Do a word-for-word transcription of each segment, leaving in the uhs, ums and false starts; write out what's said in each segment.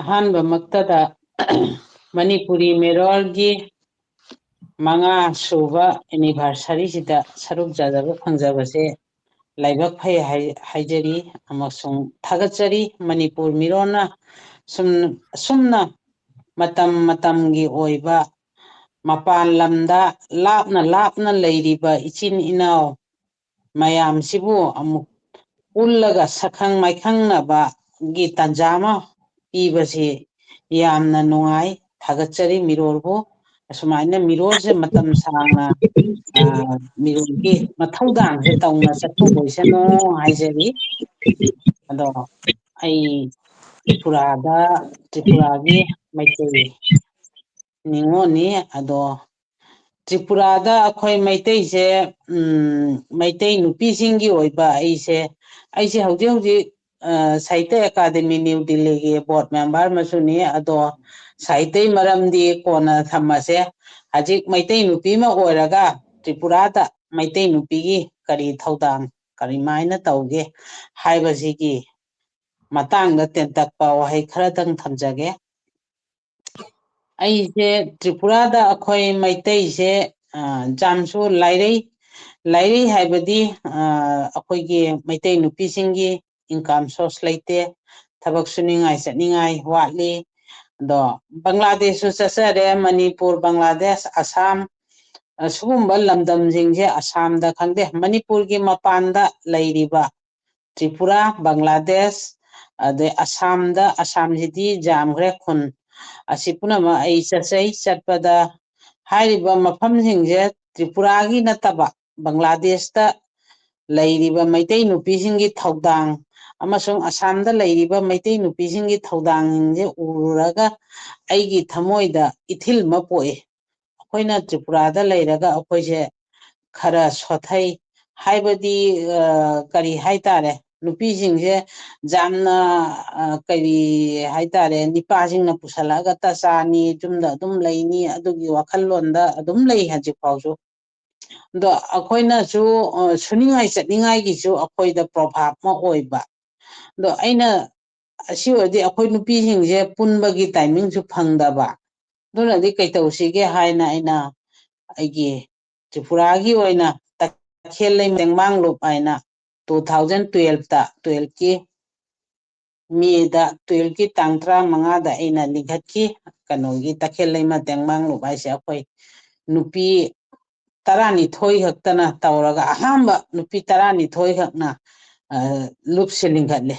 ꯑꯍꯥꯟꯕꯃꯛꯇꯗ ꯃꯅꯤꯄꯨꯔꯤ ꯃꯤꯔꯣꯜꯒꯤ ꯃꯉꯥ ꯁꯨꯕ anniversary ꯁꯤꯗ ꯁꯔꯨꯛ ꯌꯥꯖꯕ ꯐꯪꯖꯕꯁꯦ ꯂꯥꯏꯕꯛ ꯐꯩ ꯍꯥꯏ-, ꯍꯥꯏꯖꯔꯤ ꯑꯃꯁꯨꯡ ꯊꯥꯒꯠꯆꯔꯤ꯫ ꯃꯅꯤꯄꯨꯔ ꯃꯤꯔꯣꯟꯅ ꯁꯨꯝ-, ꯑꯁꯨꯝꯅ ꯃꯇꯝ ꯃꯇꯝꯒꯤ ꯑꯣꯏꯕ ꯃꯄꯥꯟ ꯂꯝꯗ ꯂꯥꯞꯅ ꯂꯥꯞꯅ ꯂꯩꯔꯤꯕ ꯏꯆꯤꯟ ꯏꯅꯥꯎ ꯃꯌꯥꯝꯁꯤꯕꯨ ꯑꯃꯨꯛ ꯄꯨꯜꯂꯒ ꯁꯛꯈꯪ ꯃꯥꯏꯈꯪꯅꯕꯒꯤ ꯇꯥꯟꯖꯥ ꯑꯃ ꯄꯤꯕꯁꯤ ꯌꯥꯝꯅ ꯅꯨꯡꯉꯥꯏ꯫ ꯊꯥꯒꯠꯆꯔꯤ ꯃꯤꯔꯣꯜꯕꯨ꯫ ꯑꯁꯨꯃꯥꯏꯅ ꯃꯤꯔꯣꯜꯁꯦ ꯃꯇꯝ ꯁꯥꯡꯅ, ꯑ, ꯃꯤꯔꯣꯜꯒꯤ ꯃꯊꯧꯗꯥꯡꯁꯦ ꯇꯧꯅ ꯆꯠꯊꯣꯛꯄ ꯑꯣꯏꯁꯅꯨ ꯍꯥꯏꯖꯔꯤ꯫ ꯑꯗꯣ ꯑꯩ ꯇ꯭ꯔꯤꯄꯨꯔꯥꯗ, ꯇ꯭ꯔꯤꯄꯨꯔꯥꯒꯤ ꯃꯩꯇꯩ ꯅꯤꯉꯣꯜꯅꯤ꯫ ꯑꯗꯣ ꯇ꯭ꯔꯤꯄꯨꯔꯥꯗ ꯑꯩꯈꯣꯏ ꯃꯩꯇꯩꯁꯦ, ꯎꯝ, ꯃꯩꯇꯩ ꯅꯨꯄꯤꯁꯤꯡꯒꯤ ꯑꯣꯏꯕ ꯑꯩꯁꯦ, ꯑꯩꯁꯦ ꯍꯧꯖꯤꯛ ꯍꯧꯖꯤꯛ, ꯑ, ꯁꯥꯍꯤꯇ꯭ꯌ ꯑꯦꯀꯥꯗꯃꯤ ꯅ꯭ꯌꯨ ꯗꯤꯜꯂꯤꯒꯤ board member ꯑꯃꯁꯨꯅꯤ꯫ ꯑꯗꯣ ꯁꯥꯍꯤꯇ꯭ꯌꯒꯤ ꯃꯔꯝꯗꯤ ꯀꯣꯟꯅ ꯊꯝꯃꯁꯦ꯫ ꯍꯧꯖꯤꯛ ꯃꯩꯇꯩ ꯅꯨꯄꯤ ꯑꯃ ꯑꯣꯏꯔꯒ ꯇ꯭ꯔꯤꯄꯨꯔꯥꯗ ꯃꯩꯇꯩ ꯅꯨꯄꯤꯒꯤ ꯀꯔꯤ ꯊꯧꯗꯥꯡ, ꯀꯔꯤꯃꯥꯏꯅ ꯇꯧꯒꯦ ꯍꯥꯏꯕꯁꯤꯒꯤ ꯃꯇꯥꯡꯗ ꯇꯦꯟꯇꯛꯄ ꯋꯥꯍꯩ ꯈꯔꯗꯪ ꯊꯝꯖꯒꯦ꯫ ꯑꯩꯁꯦ ꯇ꯭ꯔꯤꯄꯨꯔꯥꯗ ꯑꯩꯈꯣꯏ ꯃꯩꯇꯩꯁꯦ, ꯑ, ꯌꯥꯝꯁꯨ ꯂꯥꯏꯔꯩ, ꯂꯥꯏꯔꯩ ꯍꯥꯏꯕꯗꯤ, ꯑ, ꯑꯩꯈꯣꯏꯒꯤ ꯃꯩꯇꯩ ꯅꯨꯄꯤꯁꯤꯡꯒꯤ income source ꯂꯩꯇꯦ, ꯊꯕꯛ ꯁꯨꯅꯤꯡꯉꯥꯏ ꯆꯠꯅꯤꯡꯉꯥꯏ ꯋꯥꯠꯂꯤ꯫ ꯑꯗꯣ ꯕꯪꯒ꯭ꯂꯥꯗꯦꯁꯁꯨ ꯆꯠꯆꯔꯦ, ꯃꯅꯤꯄꯨꯔ, ꯕꯪꯒ꯭ꯂꯥꯗꯦꯁ, ꯑꯁꯥꯝ, ꯑ, ꯁꯤꯒꯨꯝꯕ ꯂꯝꯗꯝꯁꯤꯡꯁꯦ, ꯑꯁꯥꯝꯗ ꯈꯪꯗꯦ, ꯃꯅꯤꯄꯨꯔꯒꯤ ꯃꯄꯥꯟꯗ ꯂꯩꯔꯤꯕ ꯇ꯭ꯔꯤꯄꯨꯔꯥ, ꯕꯪꯒ꯭ꯂꯥꯗꯦꯁ, ꯑꯗꯩ ꯑꯁꯥꯝꯗ, ꯑꯁꯥꯝꯁꯤꯗꯤ ꯌꯥꯝꯈ꯭ꯔꯦ ꯈꯨꯟ꯫ ꯑꯁꯤ ꯄꯨꯝꯅꯃꯛ ꯑꯩ ꯆꯠꯆꯩ꯫ ꯆꯠꯄꯗ ꯍꯥꯏꯔꯤꯕ ꯃꯐꯝꯁꯤꯡꯁꯦ ꯇ꯭ꯔꯤꯄꯨꯔꯥꯒꯤ ꯅꯠꯇꯕ ꯕꯪꯒ꯭ꯂꯥꯗꯦꯁꯇ ꯂꯩꯔꯤꯕ ꯃꯩꯇꯩ ꯅꯨꯄꯤꯁꯤꯡꯒꯤ ꯊꯧꯗꯥꯡ ꯑꯃꯁꯨꯡ ꯑꯁꯥꯝꯗ ꯂꯩꯔꯤꯕ ꯃꯩꯇꯩ ꯅꯨꯄꯤꯁꯤꯡꯒꯤ ꯊꯧꯗꯥꯡꯁꯤꯡꯁꯦ ꯎꯔꯨꯔꯒ ꯑꯩꯒꯤ ꯊꯃꯣꯏꯗ ꯏꯊꯤꯜ ꯑꯃ ꯄꯣꯛꯏ꯫ ꯑꯩꯈꯣꯏꯅ ꯇ꯭ꯔꯤꯄꯨꯔꯥꯗ ꯂꯩꯔꯒ ꯑꯩꯈꯣꯏꯁꯦ ꯈꯔ ꯁꯣꯊꯩ ꯍꯥꯏꯕꯗꯤ, ꯑ, ꯀꯔꯤ ꯍꯥꯏꯇꯥꯔꯦ, ꯅꯨꯄꯤꯁꯤꯡꯁꯦ ꯌꯥꯝꯅ, ꯑ, ꯀꯔꯤ ꯍꯥꯏꯇꯥꯔꯦ, ꯅꯤꯄꯥꯁꯤꯡꯅ ꯄꯨꯁꯜꯂꯛꯑꯒ ꯇ ꯆꯥꯅꯤ, ꯌꯨꯝꯗ ꯑꯗꯨꯝ ꯂꯩꯅꯤ, ꯑꯗꯨꯒꯤ ꯋꯥꯈꯜꯂꯣꯟꯗ ꯑꯗꯨꯝ ꯂꯩ ꯍꯧꯖꯤꯛ ꯐꯥꯎꯁꯨ꯫ ꯑꯗꯣ ꯑꯩꯈꯣꯏꯅꯁꯨ, ꯑ, ꯁꯨꯅꯤꯡꯉꯥꯏ ꯆꯠꯅꯤꯡꯉꯥꯏꯒꯤꯁꯨ ꯑꯩꯈꯣꯏꯗ ꯄ꯭ꯔꯣꯚꯥꯕ ꯑꯃ ꯑꯣꯏꯕ꯫ ꯑꯗꯣ ꯑꯩꯅ ꯑꯁꯤ ꯑꯣꯏꯔꯗꯤ ꯑꯩꯈꯣꯏ ꯅꯨꯄꯤꯁꯤꯡꯁꯦ ꯄꯨꯟꯕꯒꯤ ꯇꯥꯏꯃꯤꯡꯁꯨ ꯐꯪꯗꯕ꯫ ꯑꯗꯨꯅꯗꯤ ꯀꯩꯇꯧꯁꯤꯒꯦ ꯍꯥꯏꯅ ꯑꯩꯅ ꯑꯩꯒꯤ ꯇ꯭ꯔꯤꯄꯨꯔꯥꯒꯤ ꯑꯣꯏꯅ ꯇꯈꯦꯜ ꯂꯩꯃ ꯇꯦꯡꯃꯥꯡꯂꯨꯞ ꯍꯥꯏꯅ two thousand twelve ꯇ, twelve ꯀꯤ ꯃꯦꯗ, twelve ꯀꯤ ꯇꯥꯡ ꯇꯔꯥꯃꯉꯥꯗ ꯑꯩꯅ ꯂꯤꯡꯈꯠꯈꯤ꯫ ꯀꯩꯅꯣꯒꯤ ꯇꯈꯦꯜ ꯂꯩꯃ ꯇꯦꯡꯃꯥꯡꯂꯨꯞ ꯍꯥꯏꯁꯦ ꯑꯩꯈꯣꯏ ꯅꯨꯄꯤ ꯇꯔꯥꯅꯤꯊꯣꯏ ꯈꯛꯇꯅ ꯇꯧꯔꯒ ꯑꯍꯥꯟꯕ ꯅꯨꯄꯤ ꯇꯔꯥꯅꯤꯊꯣꯏ ꯈꯛꯅ, ꯑ, ꯂꯨꯞꯁꯦ ꯂꯤꯡꯈꯠꯂꯦ꯫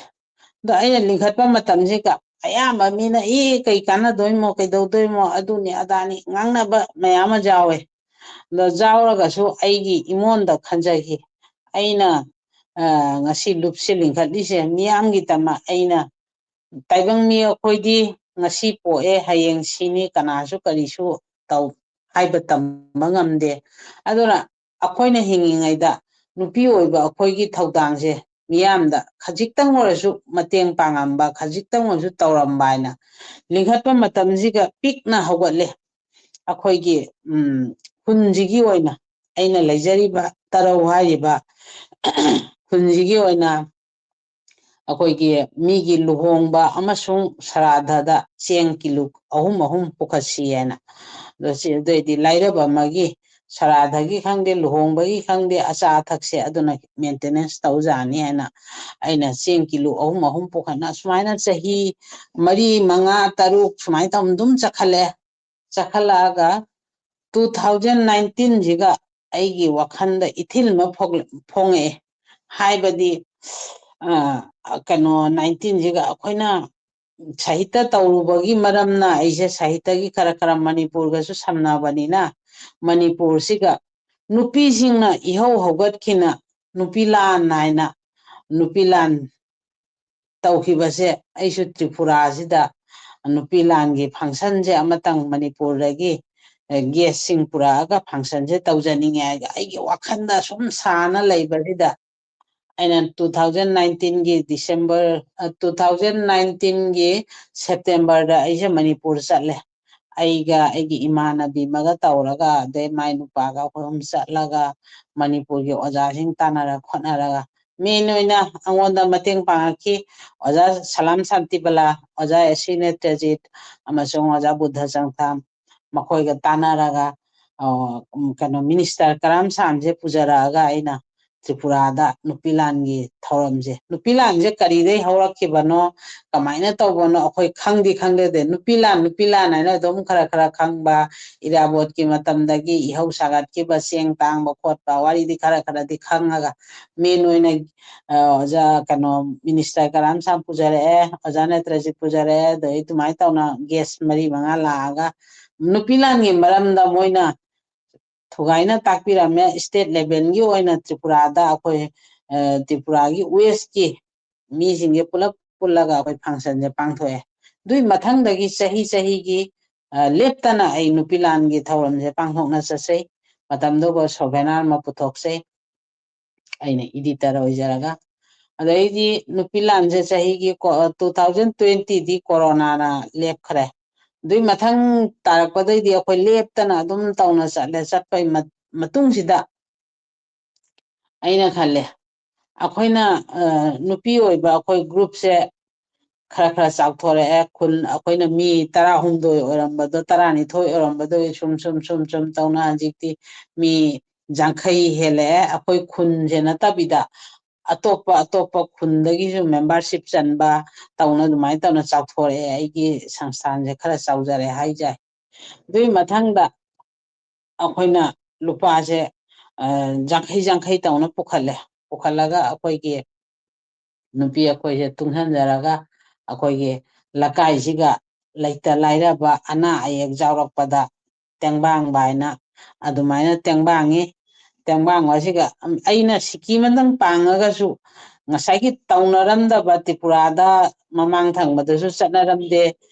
ꯑꯗꯣ ꯑꯩꯅ ꯂꯤꯡꯈꯠꯄ ꯃꯇꯝꯁꯤꯒ ꯑꯌꯥꯝꯕ ꯃꯤꯅ, "ꯑꯦ, ꯀꯩ ꯀꯥꯟꯅꯗꯣꯏꯃꯣ, ꯀꯩꯗꯧꯗꯣꯏꯃꯣ, ꯑꯗꯨꯅꯤ ꯑꯗꯥꯅꯤ" ꯉꯥꯡꯅꯕ ꯃꯌꯥꯝ ꯑꯃ ꯌꯥꯎꯋꯦ꯫ ꯑꯗꯣ ꯌꯥꯎꯔꯒꯁꯨ ꯑꯩꯒꯤ ꯏꯃꯣꯟꯗ ꯈꯟꯖꯈꯤ, ꯑꯩꯅ, ꯑ, ꯉꯁꯤ ꯂꯨꯞꯁꯦ ꯂꯤꯡꯈꯠꯂꯤꯁꯦ ꯃꯤꯌꯥꯝꯒꯤꯗꯃꯛ꯫ ꯑꯩꯅ, ꯇꯥꯏꯕꯪ ꯃꯤ ꯑꯩꯈꯣꯏꯗꯤ ꯉꯁꯤ ꯄꯣꯛꯑꯦ, ꯍꯌꯦꯡ ꯁꯤꯅꯤ, ꯀꯅꯥꯁꯨ ꯀꯔꯤꯁꯨ ꯇꯧ ꯍꯥꯏꯕ ꯇꯝꯕ ꯉꯝꯗꯦ꯫ ꯑꯗꯨꯅ ꯑꯩꯈꯣꯏꯅ ꯍꯤꯡꯉꯤꯉꯩꯗ ꯅꯨꯄꯤ ꯑꯣꯏꯕ ꯑꯩꯈꯣꯏꯒꯤ ꯊꯧꯗꯥꯡꯁꯦ ꯃꯤꯌꯥꯝꯗ ꯈꯖꯤꯛꯇꯪ ꯑꯣꯏꯔꯁꯨ ꯃꯇꯦꯡ ꯄꯥꯡꯉꯝꯕ, ꯈꯖꯤꯛꯇꯪ ꯑꯣꯏꯔꯁꯨ ꯇꯧꯔꯝꯕ ꯍꯥꯏꯅ ꯂꯤꯡꯈꯠꯄ ꯃꯇꯝꯁꯤꯒ ꯄꯤꯛꯅ ꯍꯧꯒꯠꯂꯦ꯫ ꯑꯩꯈꯣꯏꯒꯤ, ꯎꯝ, ꯈꯨꯟꯁꯤꯒꯤ ꯑꯣꯏꯅ ꯑꯩꯅ ꯂꯩꯖꯔꯤꯕ ꯇꯔꯧ ꯍꯥꯏꯔꯤꯕ ꯈꯨꯟꯁꯤꯒꯤ ꯑꯣꯏꯅ ꯑꯩꯈꯣꯏꯒꯤ ꯃꯤꯒꯤ ꯂꯨꯍꯣꯡꯕ ꯑꯃꯁꯨꯡ ꯁꯔꯥꯙꯗ ꯆꯦꯡ ꯀꯤꯂꯨ ꯑꯍꯨꯝ ꯑꯍꯨꯝ ꯄꯨꯈꯠꯁꯤ ꯍꯥꯏꯅ꯫ ꯑꯗꯣ ꯁꯤ, ꯑꯗꯨꯑꯣꯏꯗꯤ ꯂꯥꯏꯔꯕ ꯑꯃꯒꯤ ꯁꯔꯥꯙꯒꯤ ꯈꯪꯗꯦ, ꯂꯨꯍꯣꯡꯕꯒꯤ ꯈꯪꯗꯦ, ꯑꯆꯥ ꯑꯊꯛꯁꯦ ꯑꯗꯨꯅ ꯃꯦꯟꯇꯦꯅꯦꯟꯁ ꯇꯧꯖꯅꯤ ꯍꯥꯏꯅ ꯑꯩꯅ ꯆꯦꯡ ꯀꯤꯂꯨ ꯑꯍꯨꯝ ꯑꯍꯨꯝ ꯄꯨꯈꯠꯅ ꯁꯨꯃꯥꯏꯅ ꯆꯍꯤ ꯃꯔꯤ, ꯃꯉꯥ, ꯇꯔꯨꯛ ꯁꯨꯃꯥꯏꯅ ꯇꯧꯅ ꯑꯗꯨꯝ ꯆꯠꯈꯠꯂꯦ꯫ ꯆꯠꯈꯠꯂꯛꯑꯒ two thousand nineteen ꯁꯤꯒ ꯑꯩꯒꯤ ꯋꯥꯈꯜꯗ ꯏꯊꯤꯜ ꯑꯃ ꯐꯣꯛꯂ-, ꯐꯣꯡꯉꯛꯑꯦ꯫ ꯍꯥꯏꯕꯗꯤ, ꯑ, ꯀꯩꯅꯣ, nineteen ꯁꯤꯒ ꯑꯩꯈꯣꯏꯅ ꯁꯥꯍꯤꯇ ꯇꯧꯔꯨꯕꯒꯤ ꯃꯔꯝꯅ ꯑꯩꯁꯦ ꯁꯥꯍꯤꯇꯒꯤ ꯈꯔ ꯈꯔ ꯃꯅꯤꯄꯨꯔꯒꯁꯨ ꯁꯝꯅꯕꯅꯤꯅ, ꯃꯅꯤꯄꯨꯔꯁꯤꯒ ꯅꯨꯄꯤꯁꯤꯡꯅ ꯏꯍꯧ ꯍꯧꯒꯠꯈꯤꯅ ꯅꯨꯄꯤ ꯂꯥꯟ ꯍꯥꯏꯅ ꯅꯨꯄꯤ ꯂꯥꯟ ꯇꯧꯈꯤꯕꯁꯦ, ꯑꯩꯁꯨ ꯇ꯭ꯔꯤꯄꯨꯔꯥꯁꯤꯗ ꯅꯨꯄꯤ ꯂꯥꯟꯒꯤ functionꯁꯦ ꯑꯃꯇꯪ ꯃꯅꯤꯄꯨꯔꯗꯒꯤ, ꯑ, guestꯁꯤꯡ ꯄꯨꯔꯛꯑꯒ functionꯁꯦ ꯇꯧꯖꯅꯤꯡꯉꯦ ꯍꯥꯏꯅ ꯑꯩꯒꯤ ꯋꯥꯈꯜꯗ ꯁꯨꯝ ꯁꯥꯅ ꯂꯩꯕꯁꯤꯗ, ꯑꯩꯅ two thousand nineteenꯒꯤ December, ꯑ, two thousand nineteenꯒꯤ Septemberꯗ ꯑꯩꯁꯦ ꯃꯅꯤꯄꯨꯔ ꯆꯠꯂꯦ꯫ ꯑꯩꯒ ꯑꯩꯒꯤ ꯏꯃꯥꯟꯅꯕꯤ ꯑꯃꯒ ꯇꯧꯔꯒ, ꯑꯗꯩ ꯃꯥꯏ ꯅꯨꯄꯥꯒ ꯑꯩꯈꯣꯏ ꯑꯍꯨꯝ ꯆꯠꯂꯒ, ꯃꯅꯤꯄꯨꯔꯒꯤ ꯑꯣꯖꯥꯁꯤꯡ ꯇꯥꯟꯅꯔ ꯈꯣꯠꯅꯔꯒ ꯃꯦꯟ ꯑꯣꯏꯅ ꯑꯩꯉꯣꯟꯗ ꯃꯇꯦꯡ ꯄꯥꯡꯉꯛꯈꯤ ꯑꯣꯖꯥ ꯁꯂꯥꯝ ꯁꯥꯟꯇꯤꯕꯂꯥ, ꯑꯣꯖꯥ ꯑꯦꯁꯤ ꯅꯦꯇ꯭ꯔꯖꯤꯠ ꯑꯃꯁꯨꯡ ꯑꯣꯖꯥ ꯕꯨꯙ ꯆꯪꯊꯥꯝ꯫ ꯃꯈꯣꯏꯒ ꯇꯥꯟꯅꯔꯒ ꯑ, ꯎꯝ, ꯀꯩꯅꯣ, ꯃꯤꯅꯤꯁꯇꯔ ꯀꯔꯥꯝ ꯁꯥꯝꯁꯦ ꯄꯨꯖꯔꯛꯑꯒ ꯑꯩꯅ ꯇ꯭ꯔꯤꯄꯨꯔꯥꯗ ꯅꯨꯄꯤ ꯂꯥꯟꯒꯤ ꯊꯧꯔꯝꯁꯦ, ꯅꯨꯄꯤ ꯂꯥꯟꯁꯦ ꯀꯔꯤꯗꯩ ꯍꯧꯔꯛꯈꯤꯕꯅꯣ, ꯀꯃꯥꯏꯅ ꯇꯧꯕꯅꯣ ꯑꯩꯈꯣꯏ ꯈꯪꯗꯤ ꯈꯪꯗꯦ꯫ ꯅꯨꯄꯤ ꯂꯥꯟ, ꯅꯨꯄꯤ ꯂꯥꯟ ꯍꯥꯏꯅ ꯑꯗꯨꯝ ꯈꯔ ꯈꯔ ꯈꯪꯕ, ꯏꯔꯥꯕꯣꯠꯀꯤ ꯃꯇꯝꯗꯒꯤ ꯏꯍꯧ ꯁꯥꯒꯠꯈꯤꯕ, ꯆꯦꯡ ꯇꯥꯡꯕ ꯈꯣꯠꯄ ꯋꯥꯔꯤꯗꯤ ꯈꯔ ꯈꯔꯗꯤ ꯈꯪꯉꯒ, ꯃꯦꯟ ꯑꯣꯏꯅ ꯑ, ꯑꯣꯖꯥ, ꯀꯩꯅꯣ, ꯃꯤꯅꯤꯁꯇꯔ ꯀꯔꯥꯝ ꯁꯥꯝ ꯄꯨꯖꯔꯛꯑꯦ, ꯑꯣꯖꯥ ꯅꯦꯇ꯭ꯔꯖꯤꯠ ꯄꯨꯖꯔꯛꯑꯦ, ꯑꯗꯩ ꯑꯗꯨꯃꯥꯏꯅ ꯇꯧꯅ ꯒꯦꯁ ꯃꯔꯤ ꯃꯉꯥ ꯂꯥꯛꯑꯒ ꯅꯨꯄꯤ ꯂꯥꯟꯒꯤ ꯃꯔꯝꯗ ꯃꯣꯏꯅ ꯊꯨꯒꯥꯏꯅ ꯇꯥꯛꯄꯤꯔꯝꯃꯦ꯫ ꯏꯁꯇꯦꯠ ꯂꯦꯚꯦꯜꯒꯤ ꯑꯣꯏꯅ ꯇ꯭ꯔꯤꯄꯨꯔꯥꯗ ꯑꯩꯈꯣꯏ, ꯑ, ꯇ꯭ꯔꯤꯄꯨꯔꯥꯒꯤ ꯋꯦꯁꯀꯤ ꯃꯤꯁꯤꯡꯁꯦ ꯄꯨꯂꯞ ꯄꯨꯜꯂꯒ ꯑꯩꯈꯣꯏ ꯐꯪꯁꯟꯁꯦ ꯄꯥꯡꯊꯣꯛꯑꯦ꯫ ꯑꯗꯨꯏ ꯃꯊꯪꯗꯒꯤ ꯆꯍꯤ ꯆꯍꯤꯒꯤ, ꯑ, ꯂꯦꯞꯇꯅ ꯑꯩ ꯅꯨꯄꯤ ꯂꯥꯟꯒꯤ ꯊꯧꯔꯝꯁꯦ ꯄꯥꯡꯊꯣꯛꯅ ꯆꯠꯆꯩ꯫ ꯃꯇꯝꯗꯨꯒ ꯁꯣꯚꯦꯅꯥꯔ ꯑꯃ ꯄꯨꯊꯣꯛꯆꯩ꯫ ꯑꯩꯅ ꯏꯗꯤꯇꯔ ꯑꯣꯏꯖꯔꯒ꯫ ꯑꯗꯩꯗꯤ ꯅꯨꯄꯤ ꯂꯥꯟꯁꯦ ꯆꯍꯤꯒꯤ ꯀꯣ-, two thousand twenty ꯗꯤ ꯀꯣꯔꯣꯅꯥꯅ ꯂꯦꯞꯈ꯭ꯔꯦ꯫ ꯑꯗꯨꯏ ꯃꯊꯪ ꯇꯥꯔꯛꯄꯗꯩꯗꯤ ꯑꯩꯈꯣꯏ ꯂꯦꯞꯇꯅ ꯑꯗꯨꯝ ꯇꯧꯅ ꯆꯠꯂꯦ꯫ ꯆꯠꯄꯩ ꯃꯠ-, ꯃꯇꯨꯡꯁꯤꯗ ꯑꯩꯅ ꯈꯜꯂꯦ, ꯑꯩꯈꯣꯏꯅ, ꯑ, ꯅꯨꯄꯤ ꯑꯣꯏꯕ ꯑꯩꯈꯣꯏ ꯒ꯭ꯔꯨꯞꯁꯦ ꯈꯔ ꯈꯔ ꯆꯥꯎꯊꯣꯔꯛꯑꯦ꯫ ꯈꯨꯟ ꯑꯩꯈꯣꯏꯅ ꯃꯤ ꯇꯔꯥꯍꯨꯝꯗꯣꯏ ꯑꯣꯏꯔꯝꯕꯗꯣ, ꯇꯔꯥꯅꯤꯊꯣꯏ ꯑꯣꯏꯔꯝꯕꯗꯣ, ꯁꯨꯝ, ꯁꯨꯝ, ꯁꯨꯝ, ꯁꯨꯝ ꯇꯧꯅ ꯍꯧꯖꯤꯛꯇꯤ ꯃꯤ ꯌꯥꯡꯈꯩ ꯍꯦꯜꯂꯛꯑꯦ꯫ ꯑꯩꯈꯣꯏ ꯈꯨꯟꯁꯦ ꯅꯠꯇꯕꯤꯗ ꯑꯇꯣꯞꯄ, ꯑꯇꯣꯞꯄ ꯈꯨꯟꯗꯒꯤꯁꯨ ꯃꯦꯝꯕꯔꯁꯤꯞ ꯆꯟꯕ ꯇꯧꯅ ꯑꯗꯨꯃꯥꯏꯅ ꯇꯧꯅ ꯆꯥꯎꯊꯣꯔꯛꯑꯦ꯫ ꯑꯩꯒꯤ ꯁꯪꯁꯊꯥꯟꯁꯦ ꯈꯔ ꯆꯥꯎꯖꯔꯦ ꯍꯥꯏꯖꯩ꯫ ꯑꯗꯨꯒꯤ ꯃꯊꯪꯗ ꯑꯩꯈꯣꯏꯅ ꯂꯨꯄꯥꯁꯦ, ꯑ, ꯌꯥꯡꯈꯩ ꯌꯥꯡꯈꯩ ꯇꯧꯅ ꯄꯨꯈꯠꯂꯦ꯫ ꯄꯨꯈꯠꯂꯒ ꯑꯩꯈꯣꯏꯒꯤ ꯅꯨꯄꯤ ꯑꯩꯈꯣꯏꯁꯦ ꯇꯨꯡꯁꯟꯖꯔꯒ ꯑꯩꯈꯣꯏꯒꯤ ꯂꯩꯀꯥꯏꯁꯤꯒ ꯂꯩꯇ ꯂꯥꯏꯔꯕ ꯑꯅꯥ ꯑꯌꯦꯛ ꯌꯥꯎꯔꯛꯄꯗ ꯇꯦꯡꯕꯥꯡꯕ ꯍꯥꯏꯅ ꯑꯗꯨꯃꯥꯏꯅ ꯇꯦꯡꯕꯥꯡꯉꯤ꯫ ꯇꯦꯡꯕꯥꯡꯕ ꯑꯁꯤꯒ ꯑꯩꯅ ꯁꯤꯀꯤ ꯑꯃꯇꯪ ꯄꯥꯡꯉꯒꯁꯨ ꯉꯁꯥꯏꯒꯤ ꯇꯧꯅꯔꯝꯗꯕ ꯇ꯭ꯔꯤꯄꯨꯔꯥꯗ ꯃꯃꯥꯡ ꯊꯪꯕꯗꯁꯨ ꯆꯠꯅꯔꯝꯗꯦ꯫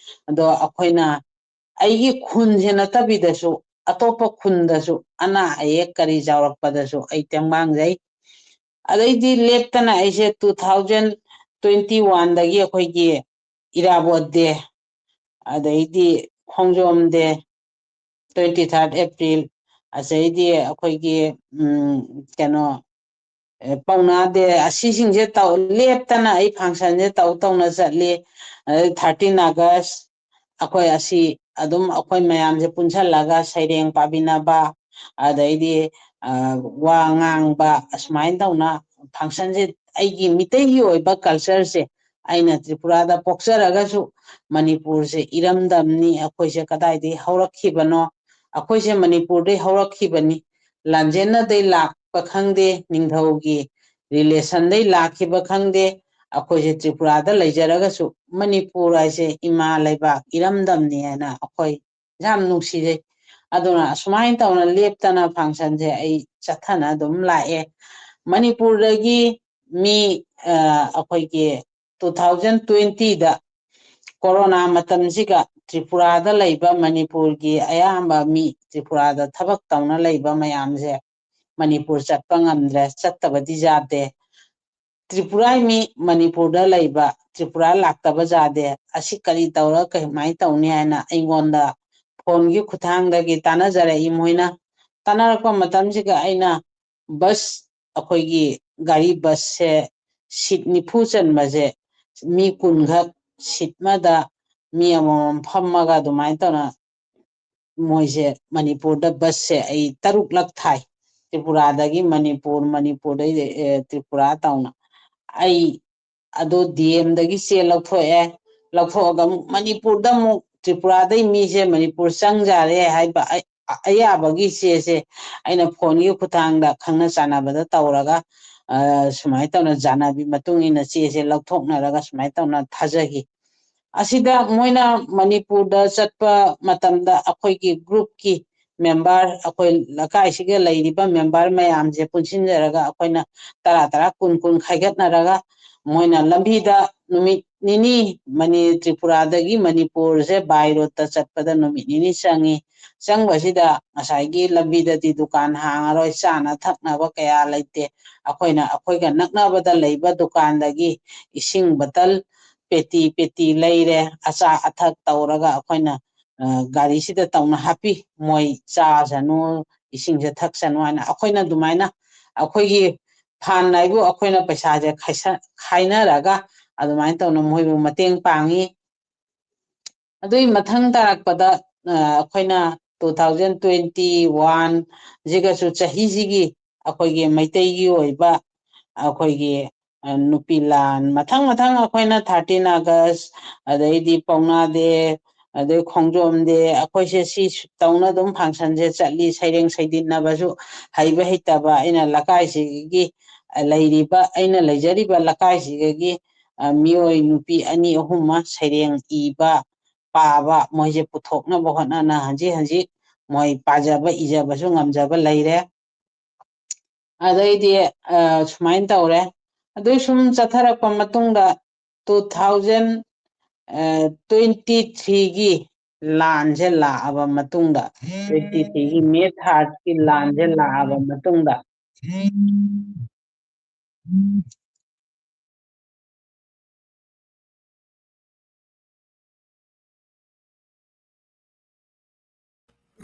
ꯑꯗꯣ ꯑꯩꯈꯣꯏꯅ ꯑꯩꯒꯤ ꯈꯨꯟꯁꯦ ꯅꯠꯇꯕꯤꯗꯁꯨ ꯑꯇꯣꯞꯄ ꯈꯨꯟꯗꯁꯨ ꯑꯅꯥ ꯑꯌꯦꯛ ꯀꯔꯤ ꯌꯥꯎꯔꯛꯄꯗꯁꯨ ꯑꯩ ꯇꯦꯡꯕꯥꯡꯖꯩ꯫ ꯑꯗꯩꯗꯤ ꯂꯦꯞꯇꯅ ꯑꯩꯁꯦ two thousand twenty one ꯗꯒꯤ ꯑꯩꯈꯣꯏꯒꯤ ꯏꯔꯥꯕꯣꯠ ꯗꯦ, ꯑꯗꯩꯗꯤ ꯈꯣꯡꯖꯣꯝ ꯗꯦ, twenty third April, ꯑꯗꯩꯗꯤ ꯑꯩꯈꯣꯏꯒꯤ, ꯎꯝ, ꯀꯩꯅꯣ, ꯄꯧꯅꯥꯗꯦ꯫ ꯑꯁꯤꯁꯤꯡꯁꯦ ꯇꯧ ꯂꯦꯞꯇꯅ ꯑꯩ functionꯁꯦ ꯇꯧ ꯇꯧꯅ ꯆꯠꯂꯤ꯫ ꯑꯗꯩ thirteen August ꯑꯩꯈꯣꯏ ꯑꯁꯤ ꯑꯗꯨꯝ ꯑꯩꯈꯣꯏ ꯃꯌꯥꯝꯁꯦ ꯄꯨꯟꯁꯜꯂꯒ ꯁꯩꯔꯦꯡ ꯄꯥꯕꯤꯅꯕ, ꯑꯗꯩꯗꯤ ꯋꯥ ꯉꯥꯡꯕ, ꯑꯁꯨꯃꯥꯏꯅ ꯇꯧꯅ functionꯁꯦ ꯑꯩꯒꯤ ꯃꯤꯇꯩꯒꯤ ꯑꯣꯏꯕ cultureꯁꯦ ꯑꯩꯅ ꯇ꯭ꯔꯤꯄꯨꯔꯥꯗ ꯄꯣꯛꯆꯔꯒꯁꯨ ꯃꯅꯤꯄꯨꯔꯁꯦ ꯏꯔꯝꯗꯝꯅꯤ, ꯑꯩꯈꯣꯏꯁꯦ ꯀꯗꯥꯏꯗꯒꯤ ꯍꯧꯔꯛꯈꯤꯕꯅꯣ, ꯑꯩꯈꯣꯏꯁꯦ ꯃꯅꯤꯄꯨꯔꯗꯩ ꯍꯧꯔꯛꯈꯤꯕꯅꯤ, ꯂꯥꯟꯖꯦꯟꯅꯗꯩ ꯂꯥꯛꯄ ꯈꯪꯗꯦ, ꯅꯤꯡꯊꯧꯒꯤ relationꯗꯩ ꯂꯥꯛꯈꯤꯕ ꯈꯪꯗꯦ, ꯑꯩꯈꯣꯏꯁꯦ ꯇ꯭ꯔꯤꯄꯨꯔꯥꯗ ꯂꯩꯖꯔꯒꯁꯨ ꯃꯅꯤꯄꯨꯔ ꯍꯥꯏꯁꯦ ꯏꯃꯥ ꯂꯩꯕꯥꯛ ꯏꯔꯝꯗꯝꯅꯤ ꯍꯥꯏꯅ ꯑꯩꯈꯣꯏ ꯌꯥꯝ ꯅꯨꯡꯁꯤꯖꯩ꯫ ꯑꯗꯨꯅ ꯑꯁꯨꯃꯥꯏꯅ ꯇꯧꯅ ꯂꯦꯞꯇꯅ functionꯁꯦ ꯑꯩ ꯆꯠꯊꯅ ꯑꯗꯨꯝ ꯂꯥꯛꯑꯦ꯫ ꯃꯅꯤꯄꯨꯔꯗꯒꯤ ꯃꯤ ꯑꯩꯈꯣꯏꯒꯤ two thousand twentyꯗ ꯀꯣꯔꯣꯅꯥ ꯃꯇꯝꯁꯤꯒ ꯇ꯭ꯔꯤꯄꯨꯔꯥꯗ ꯂꯩꯕ ꯃꯅꯤꯄꯨꯔꯒꯤ ꯑꯌꯥꯝꯕ ꯃꯤ, ꯇ꯭ꯔꯤꯄꯨꯔꯥꯗ ꯊꯕꯛ ꯇꯧꯅ ꯂꯩꯕ ꯃꯌꯥꯝꯁꯦ ꯃꯅꯤꯄꯨꯔ ꯆꯠꯄ ꯉꯝꯗ꯭ꯔꯦ, ꯆꯠꯇꯕꯗꯤ ꯌꯥꯗꯦ꯫ ꯇ꯭ꯔꯤꯄꯨꯔꯥꯒꯤ ꯃꯤ ꯃꯅꯤꯄꯨꯔꯗ ꯂꯩꯕ, ꯇ꯭ꯔꯤꯄꯨꯔꯥ ꯂꯥꯛꯇꯕ ꯌꯥꯗꯦ꯫ ꯑꯁꯤ ꯀꯔꯤ ꯇꯧꯔ ꯀꯃꯥꯏꯅ ꯇꯧꯅꯤ ꯍꯥꯏꯅ ꯑꯩꯉꯣꯟꯗ phoneꯒꯤ ꯈꯨꯠꯊꯥꯡꯗꯒꯤ ꯇꯥꯟꯅꯖꯔꯛꯏ꯫ ꯃꯣꯏꯅ ꯇꯥꯟꯅꯔꯛꯄ ꯃꯇꯝꯁꯤꯒ ꯑꯩꯅ bus, ꯑꯩꯈꯣꯏꯒꯤ ꯒꯥꯔꯤ busꯁꯦ seat ꯅꯤꯐꯨ ꯆꯟꯕꯁꯦ ꯃꯤ ꯀꯨꯟꯈꯛ seat ꯑꯃꯗ ꯃꯤ ꯑꯃꯃꯝ ꯐꯝꯃꯒ ꯑꯗꯨꯃꯥꯏꯅ ꯇꯧꯅ ꯃꯣꯏꯁꯦ ꯃꯅꯤꯄꯨꯔꯗ busꯁꯦ ꯑꯩ ꯇꯔꯨꯛꯂꯛ ꯊꯥꯏ꯫ ꯇ꯭ꯔꯤꯄꯨꯔꯥꯗꯒꯤ ꯃꯅꯤꯄꯨꯔ, ꯃꯅꯤꯄꯨꯔꯗꯩ ꯇ꯭ꯔꯤꯄꯨꯔꯥ ꯇꯧꯅ꯫ ꯑꯩ ꯑꯗꯣ DMꯗꯒꯤ ꯆꯦ ꯂꯧꯊꯣꯛꯑꯦ꯫ ꯂꯧꯊꯣꯛꯑꯒ ꯑꯃꯨꯛ ꯃꯅꯤꯄꯨꯔꯗ ꯑꯃꯨꯛ ꯇ꯭ꯔꯤꯄꯨꯔꯥꯗꯩ ꯃꯤꯁꯦ ꯃꯅꯤꯄꯨꯔ ꯆꯪꯖꯔꯦ ꯍꯥꯏꯕ ꯑ-, ꯑꯌꯥꯕꯒꯤ ꯆꯦꯁꯦ ꯑꯩꯅ phoneꯒꯤ ꯈꯨꯠꯊꯥꯡꯗ ꯈꯪꯅ ꯆꯥꯟꯅꯕꯗ ꯇꯧꯔꯒ, ꯑ, ꯁꯨꯃꯥꯏꯅ ꯇꯧꯅ ꯌꯥꯅꯕꯤ ꯃꯇꯨꯡ ꯏꯟꯅ ꯆꯦꯁꯦ ꯂꯧꯊꯣꯛꯅꯔꯒ ꯁꯨꯃꯥꯏꯅ ꯇꯧꯅ ꯊꯥꯖꯈꯤ꯫ ꯑꯁꯤꯗ ꯃꯣꯏꯅ ꯃꯅꯤꯄꯨꯔꯗ ꯆꯠꯄ ꯃꯇꯝꯗ ꯑꯩꯈꯣꯏꯒꯤ groupꯀꯤ member, ꯑꯩꯈꯣꯏ ꯂꯩꯀꯥꯏꯁꯤꯒ ꯂꯩꯔꯤꯕ member ꯃꯌꯥꯝꯁꯦ ꯄꯨꯟꯁꯤꯟꯖꯔꯒ ꯑꯩꯈꯣꯏꯅ ꯇꯔꯥ ꯇꯔꯥ, ꯀꯨꯟ ꯀꯨꯟ ꯈꯥꯏꯒꯠꯅꯔꯒ ꯃꯣꯏꯅ ꯂꯝꯕꯤꯗ ꯅꯨꯃꯤꯠ ꯅꯤꯅꯤ, ꯃꯅꯤ-, ꯇ꯭ꯔꯤꯄꯨꯔꯥꯗꯒꯤ ꯃꯅꯤꯄꯨꯔꯁꯦ by roadꯇ ꯆꯠꯄꯗ ꯅꯨꯃꯤꯠ ꯅꯤꯅꯤ ꯆꯪꯉꯤ꯫ ꯆꯪꯕꯁꯤꯗ ꯉꯁꯥꯏꯒꯤ ꯂꯝꯕꯤꯗꯗꯤ ꯗꯨꯀꯥꯟ ꯍꯥꯡꯉꯔꯣꯏ, ꯆꯥꯅ ꯊꯛꯅꯕ ꯀꯌꯥ ꯂꯩꯇꯦ꯫ ꯑꯩꯈꯣꯏꯅ ꯑꯩꯈꯣꯏꯒ ꯅꯛꯅꯕꯗ ꯂꯩꯕ ꯗꯨꯀꯥꯟꯗꯒꯤ ꯏꯁꯤꯡ bottle ꯄꯦꯇꯤ ꯄꯦꯇꯤ ꯂꯩꯔꯦ, ꯑꯆꯥ ꯑꯊꯛ ꯇꯧꯔꯒ ꯑꯩꯈꯣꯏꯅ, ꯑ, ꯒꯥꯔꯤꯁꯤꯗ ꯇꯧꯅ ꯍꯥꯞꯄꯤ꯫ ꯃꯣꯏ ꯆꯥꯁꯅꯨ, ꯏꯁꯤꯡꯁꯦ ꯊꯛꯁꯅꯨ ꯍꯥꯏꯅ ꯑꯩꯈꯣꯏꯅ ꯑꯗꯨꯃꯥꯏꯅ ꯑꯩꯈꯣꯏꯒꯤ ꯐꯥꯟ ꯍꯥꯏꯕꯨ ꯑꯩꯈꯣꯏꯅ ꯄꯩꯁꯥꯁꯦ ꯈꯥꯏꯁ-, ꯈꯥꯏꯅꯔꯒ ꯑꯗꯨꯃꯥꯏꯅ ꯇꯧꯅ ꯃꯣꯏꯕꯨ ꯃꯇꯦꯡ ꯄꯥꯡꯉꯤ꯫ ꯑꯗꯨꯒꯤ ꯃꯊꯪ ꯇꯥꯔꯛꯄꯗ, ꯑ, ꯑꯩꯈꯣꯏꯅ two thousand twenty-one ꯁꯤꯒꯁꯨ ꯆꯍꯤꯁꯤꯒꯤ ꯑꯩꯈꯣꯏꯒꯤ ꯃꯩꯇꯩꯒꯤ ꯑꯣꯏꯕ ꯑꯩꯈꯣꯏꯒꯤ, ꯑ, ꯅꯨꯄꯤ ꯂꯥꯟ ꯃꯊꯪ ꯃꯊꯪ ꯑꯩꯈꯣꯏꯅ thirteen August, ꯑꯗꯩꯗꯤ ꯄꯥꯎꯅꯥ ꯗꯦ, ꯑꯗꯩ ꯈꯣꯡꯖꯣꯝ ꯗꯦ, ꯑꯩꯈꯣꯏꯁꯦ ꯁꯤ ꯇꯧꯅ ꯑꯗꯨꯝ functionꯁꯦ ꯆꯠꯂꯤ꯫ ꯁꯩꯔꯦꯡ ꯁꯩꯗꯤꯟꯅꯕꯁꯨ ꯍꯩꯕ ꯍꯩꯇꯕ ꯑꯩꯅ ꯂꯩꯀꯥꯏꯁꯤꯒꯤ, ꯑ, ꯂꯩꯔꯤꯕ, ꯑꯩꯅ ꯂꯩꯖꯔꯤꯕ ꯂꯩꯀꯥꯏꯁꯤꯗꯒꯤ, ꯑ, ꯃꯤꯑꯣꯏ ꯅꯨꯄꯤ ꯑꯅꯤ ꯑꯍꯨꯝ ꯑꯃ ꯁꯩꯔꯦꯡ ꯏꯕ, ꯄꯥꯕ, ꯃꯣꯏꯁꯦ ꯄꯨꯊꯣꯛꯅꯕ ꯍꯣꯠꯅꯅ ꯍꯧꯖꯤꯛ ꯍꯧꯖꯤꯛ ꯃꯣꯏ ꯄꯥꯖꯕ ꯏꯖꯕꯁꯨ ꯉꯝꯖꯕ ꯂꯩꯔꯦ꯫ ꯑꯗꯩꯗꯤ, ꯑ, ꯁꯨꯃꯥꯏꯅ ꯇꯧꯔꯦ꯫ ꯑꯗꯨ ꯁꯨꯝ ꯆꯠꯊꯔꯛꯄ ꯃꯇꯨꯡꯗ two thousand, ꯑ, twenty-threeꯒꯤ ꯂꯥꯟꯁꯦ ꯂꯥꯛꯑꯕ ꯃꯇꯨꯡꯗ, twenty-threeꯒꯤ May thirdꯀꯤ ꯂꯥꯟꯁꯦ ꯂꯥꯛꯑꯕ ꯃꯇꯨꯡꯗ,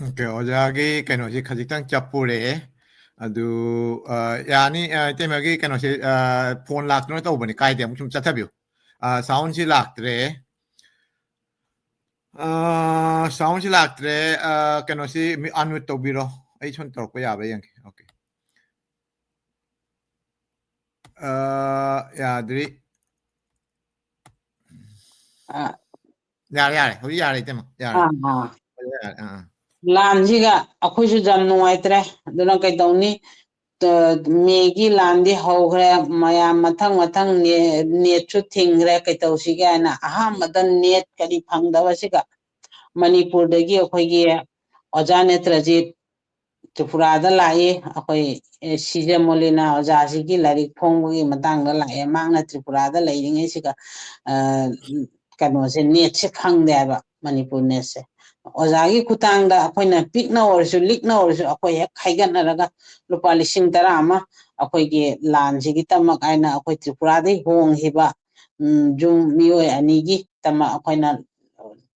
OK, ꯑꯣꯖꯥꯒꯤ ꯀꯩꯅꯣꯁꯤ ꯈꯖꯤꯛꯇꯪ ꯆꯞꯄꯨꯔꯦ꯫ ꯑꯗꯨ, ꯑ, ꯌꯥꯅꯤ, ꯑ, ꯏꯇꯩꯃꯒꯤ ꯀꯩꯅꯣꯁꯦ, ꯑ, phone ꯂꯥꯛꯇꯨꯅ ꯇꯧꯕꯅꯤ, ꯀꯥꯏꯗꯦ, ꯑꯃꯨꯛ ꯁꯨꯝ ꯆꯠꯊꯕꯤꯌꯨ꯫ ꯑ, soundꯁꯤ ꯂꯥꯛꯇ꯭ꯔꯦ꯫ ꯑ, soundꯁꯤ ꯂꯥꯛꯇ꯭ꯔꯦ꯫ ꯑ, ꯀꯩꯅꯣꯁꯤ unmute ꯇꯧꯕꯤꯔꯣ꯫ ꯑꯩ ꯁꯣꯝ ꯇꯧꯔꯛꯄ ꯌꯥꯕ꯭ꯔꯥ ꯌꯦꯡꯒꯦ꯫ OK꯫ ꯑ, ꯌꯥꯗ꯭ꯔꯤ꯫ ꯑ, ꯌꯥꯔꯦ, ꯌꯥꯔꯦ꯫ ꯍꯧꯖꯤꯛ ꯌꯥꯔꯦ, ꯏꯇꯩꯃ꯫ ꯌꯥꯔꯦ꯫ ꯑꯥ, ꯑꯥ꯫ ꯌꯥꯔꯦ, ꯑꯥ, ꯑꯥ꯫ ꯂꯥꯟꯁꯤꯒ ꯑꯩꯈꯣꯏꯁꯨ ꯌꯥꯝ ꯅꯨꯡꯉꯥꯏꯇ꯭ꯔꯦ꯫ ꯑꯗꯨꯅ ꯀꯩꯗꯧꯅꯤ? ꯇ-, ꯃꯦꯒꯤ ꯂꯥꯟꯗꯤ ꯍꯧꯈ꯭ꯔꯦ, ꯃꯌꯥꯝ ꯃꯊꯪ ꯃꯊꯪ ꯅꯦ-, netꯁꯨ ꯊꯤꯡꯈ꯭ꯔꯦ, ꯀꯩꯇꯧꯁꯤꯒꯦ ꯍꯥꯏꯅ ꯑꯍꯥꯟꯕꯗ net ꯀꯔꯤ ꯐꯪꯗꯕꯁꯤꯒ ꯃꯅꯤꯄꯨꯔꯗꯒꯤ ꯑꯩꯈꯣꯏꯒꯤ ꯑꯣꯖꯥ ꯅꯦꯇ꯭ꯔꯖꯤꯠ ꯇ꯭ꯔꯤꯄꯨꯔꯥꯗ ꯂꯥꯛꯏ꯫ ꯑꯩꯈꯣꯏ, ꯑꯦ, ꯁꯤꯖ ꯃꯣꯂꯤꯅꯥ ꯑꯣꯖꯥꯁꯤꯒꯤ ꯂꯥꯏꯔꯤꯛ ꯐꯣꯡꯕꯒꯤ ꯃꯇꯥꯡꯗ ꯂꯥꯛꯑꯦ꯫ ꯃꯍꯥꯛꯅ ꯇ꯭ꯔꯤꯄꯨꯔꯥꯗ ꯂꯩꯔꯤꯉꯩꯁꯤꯒ, ꯑ, ꯀꯩꯅꯣꯁꯦ, netꯁꯦ ꯈꯪꯗꯦ ꯍꯥꯏꯕ, ꯃꯅꯤꯄꯨꯔ netꯁꯦ꯫ ꯑꯣꯖꯥꯒꯤ ꯈꯨꯠꯊꯥꯡꯗ ꯑꯩꯈꯣꯏꯅ ꯄꯤꯛꯅ ꯑꯣꯏꯔꯁꯨ, ꯂꯤꯛꯅ ꯑꯣꯏꯔꯁꯨ, ꯑꯩꯈꯣꯏ ꯍꯦꯛ ꯈꯥꯏꯒꯠꯅꯔꯒ ꯂꯨꯄꯥ ꯂꯤꯁꯤꯡ ꯇꯔꯥ ꯑꯃ ꯑꯩꯈꯣꯏꯒꯤ ꯂꯥꯟꯁꯤꯒꯤꯗꯃꯛ ꯍꯥꯏꯅ ꯑꯩꯈꯣꯏ ꯇ꯭ꯔꯤꯄꯨꯔꯥꯗꯒꯤ ꯍꯣꯡꯈꯤꯕ, ꯎꯝ, ꯌꯨꯝ ꯃꯤꯑꯣꯏ ꯑꯅꯤꯒꯤꯗꯃꯛ ꯑꯩꯈꯣꯏꯅ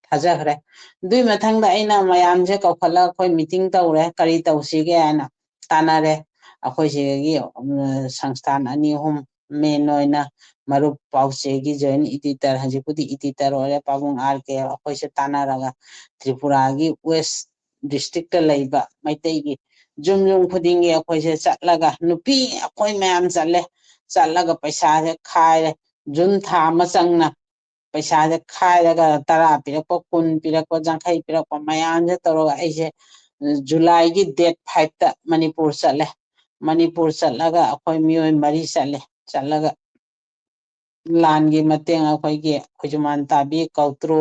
ꯊꯥꯖꯈ꯭ꯔꯦ꯫ ꯑꯗꯨꯒꯤ ꯃꯊꯪꯗ ꯑꯩꯅ ꯃꯌꯥꯝꯁꯦ ꯀꯧꯈꯠꯂꯒ ꯑꯩꯈꯣꯏ meeting ꯇꯧꯔꯦ, ꯀꯔꯤ ꯇꯧꯁꯤꯒꯦ ꯍꯥꯏꯅ ꯇꯥꯟꯅꯔꯦ꯫ ꯑꯩꯈꯣꯏ ꯁꯤꯗꯒꯤ, ꯎꯝ, ꯁꯪꯁꯊꯥꯟ ꯑꯅꯤ ꯑꯍꯨꯝ, ꯃꯦꯟ ꯑꯣꯏꯅ ꯃꯔꯨꯞ ꯄꯥꯎꯆꯦꯒꯤ ꯖꯣꯏꯟ ꯏꯗꯤꯇꯔ, ꯍꯧꯖꯤꯛꯄꯨꯗꯤ ꯏꯗꯤꯇꯔ ꯑꯣꯏꯔꯦ, ꯄꯥꯕꯨꯡ ꯑꯥꯔ ꯀꯦ, ꯑꯩꯈꯣꯏꯁꯦ ꯇꯥꯟꯅꯔꯒ ꯇ꯭ꯔꯤꯄꯨꯔꯥꯒꯤ ꯋꯦꯁ ꯗꯤꯁꯇ꯭ꯔꯤꯛꯇ ꯂꯩꯕ ꯃꯩꯇꯩꯒꯤ ꯌꯨꯝ ꯌꯨꯝ ꯈꯨꯗꯤꯡꯒꯤ ꯑꯩꯈꯣꯏꯁꯦ ꯆꯠꯂꯒ, ꯅꯨꯄꯤ ꯑꯩꯈꯣꯏ ꯃꯌꯥꯝ ꯆꯠꯂꯦ, ꯆꯠꯂꯒ ꯄꯩꯁꯥꯁꯦ ꯈꯥꯏꯔꯦ꯫ ꯖꯨꯟ ꯊꯥ ꯑꯃ ꯆꯪꯅ ꯄꯩꯁꯥꯁꯦ ꯈꯥꯏꯔꯒ, ꯇꯔꯥ ꯄꯤꯔꯛꯄ, ꯀꯨꯟ ꯄꯤꯔꯛꯄ, ꯌꯥꯡꯈꯩ ꯄꯤꯔꯛꯄ ꯃꯌꯥꯝꯁꯦ ꯇꯧꯔꯒ ꯑꯩꯁꯦ ꯖꯨꯂꯥꯏꯒꯤ ꯗꯦꯠ ꯐꯥꯏꯚꯇ ꯃꯅꯤꯄꯨꯔ ꯆꯠꯂꯦ꯫ ꯃꯅꯤꯄꯨꯔ ꯆꯠꯂꯒ ꯑꯩꯈꯣꯏ ꯃꯤꯑꯣꯏ ꯃꯔꯤ ꯆꯠꯂꯦ꯫ ꯆꯠꯂꯒ ꯂꯥꯟꯒꯤ ꯃꯇꯦꯡ, ꯑꯩꯈꯣꯏꯒꯤ ꯈꯨꯖꯨꯃꯥꯟ ꯇꯥꯕꯤ, ꯀꯧꯇ꯭ꯔꯨ,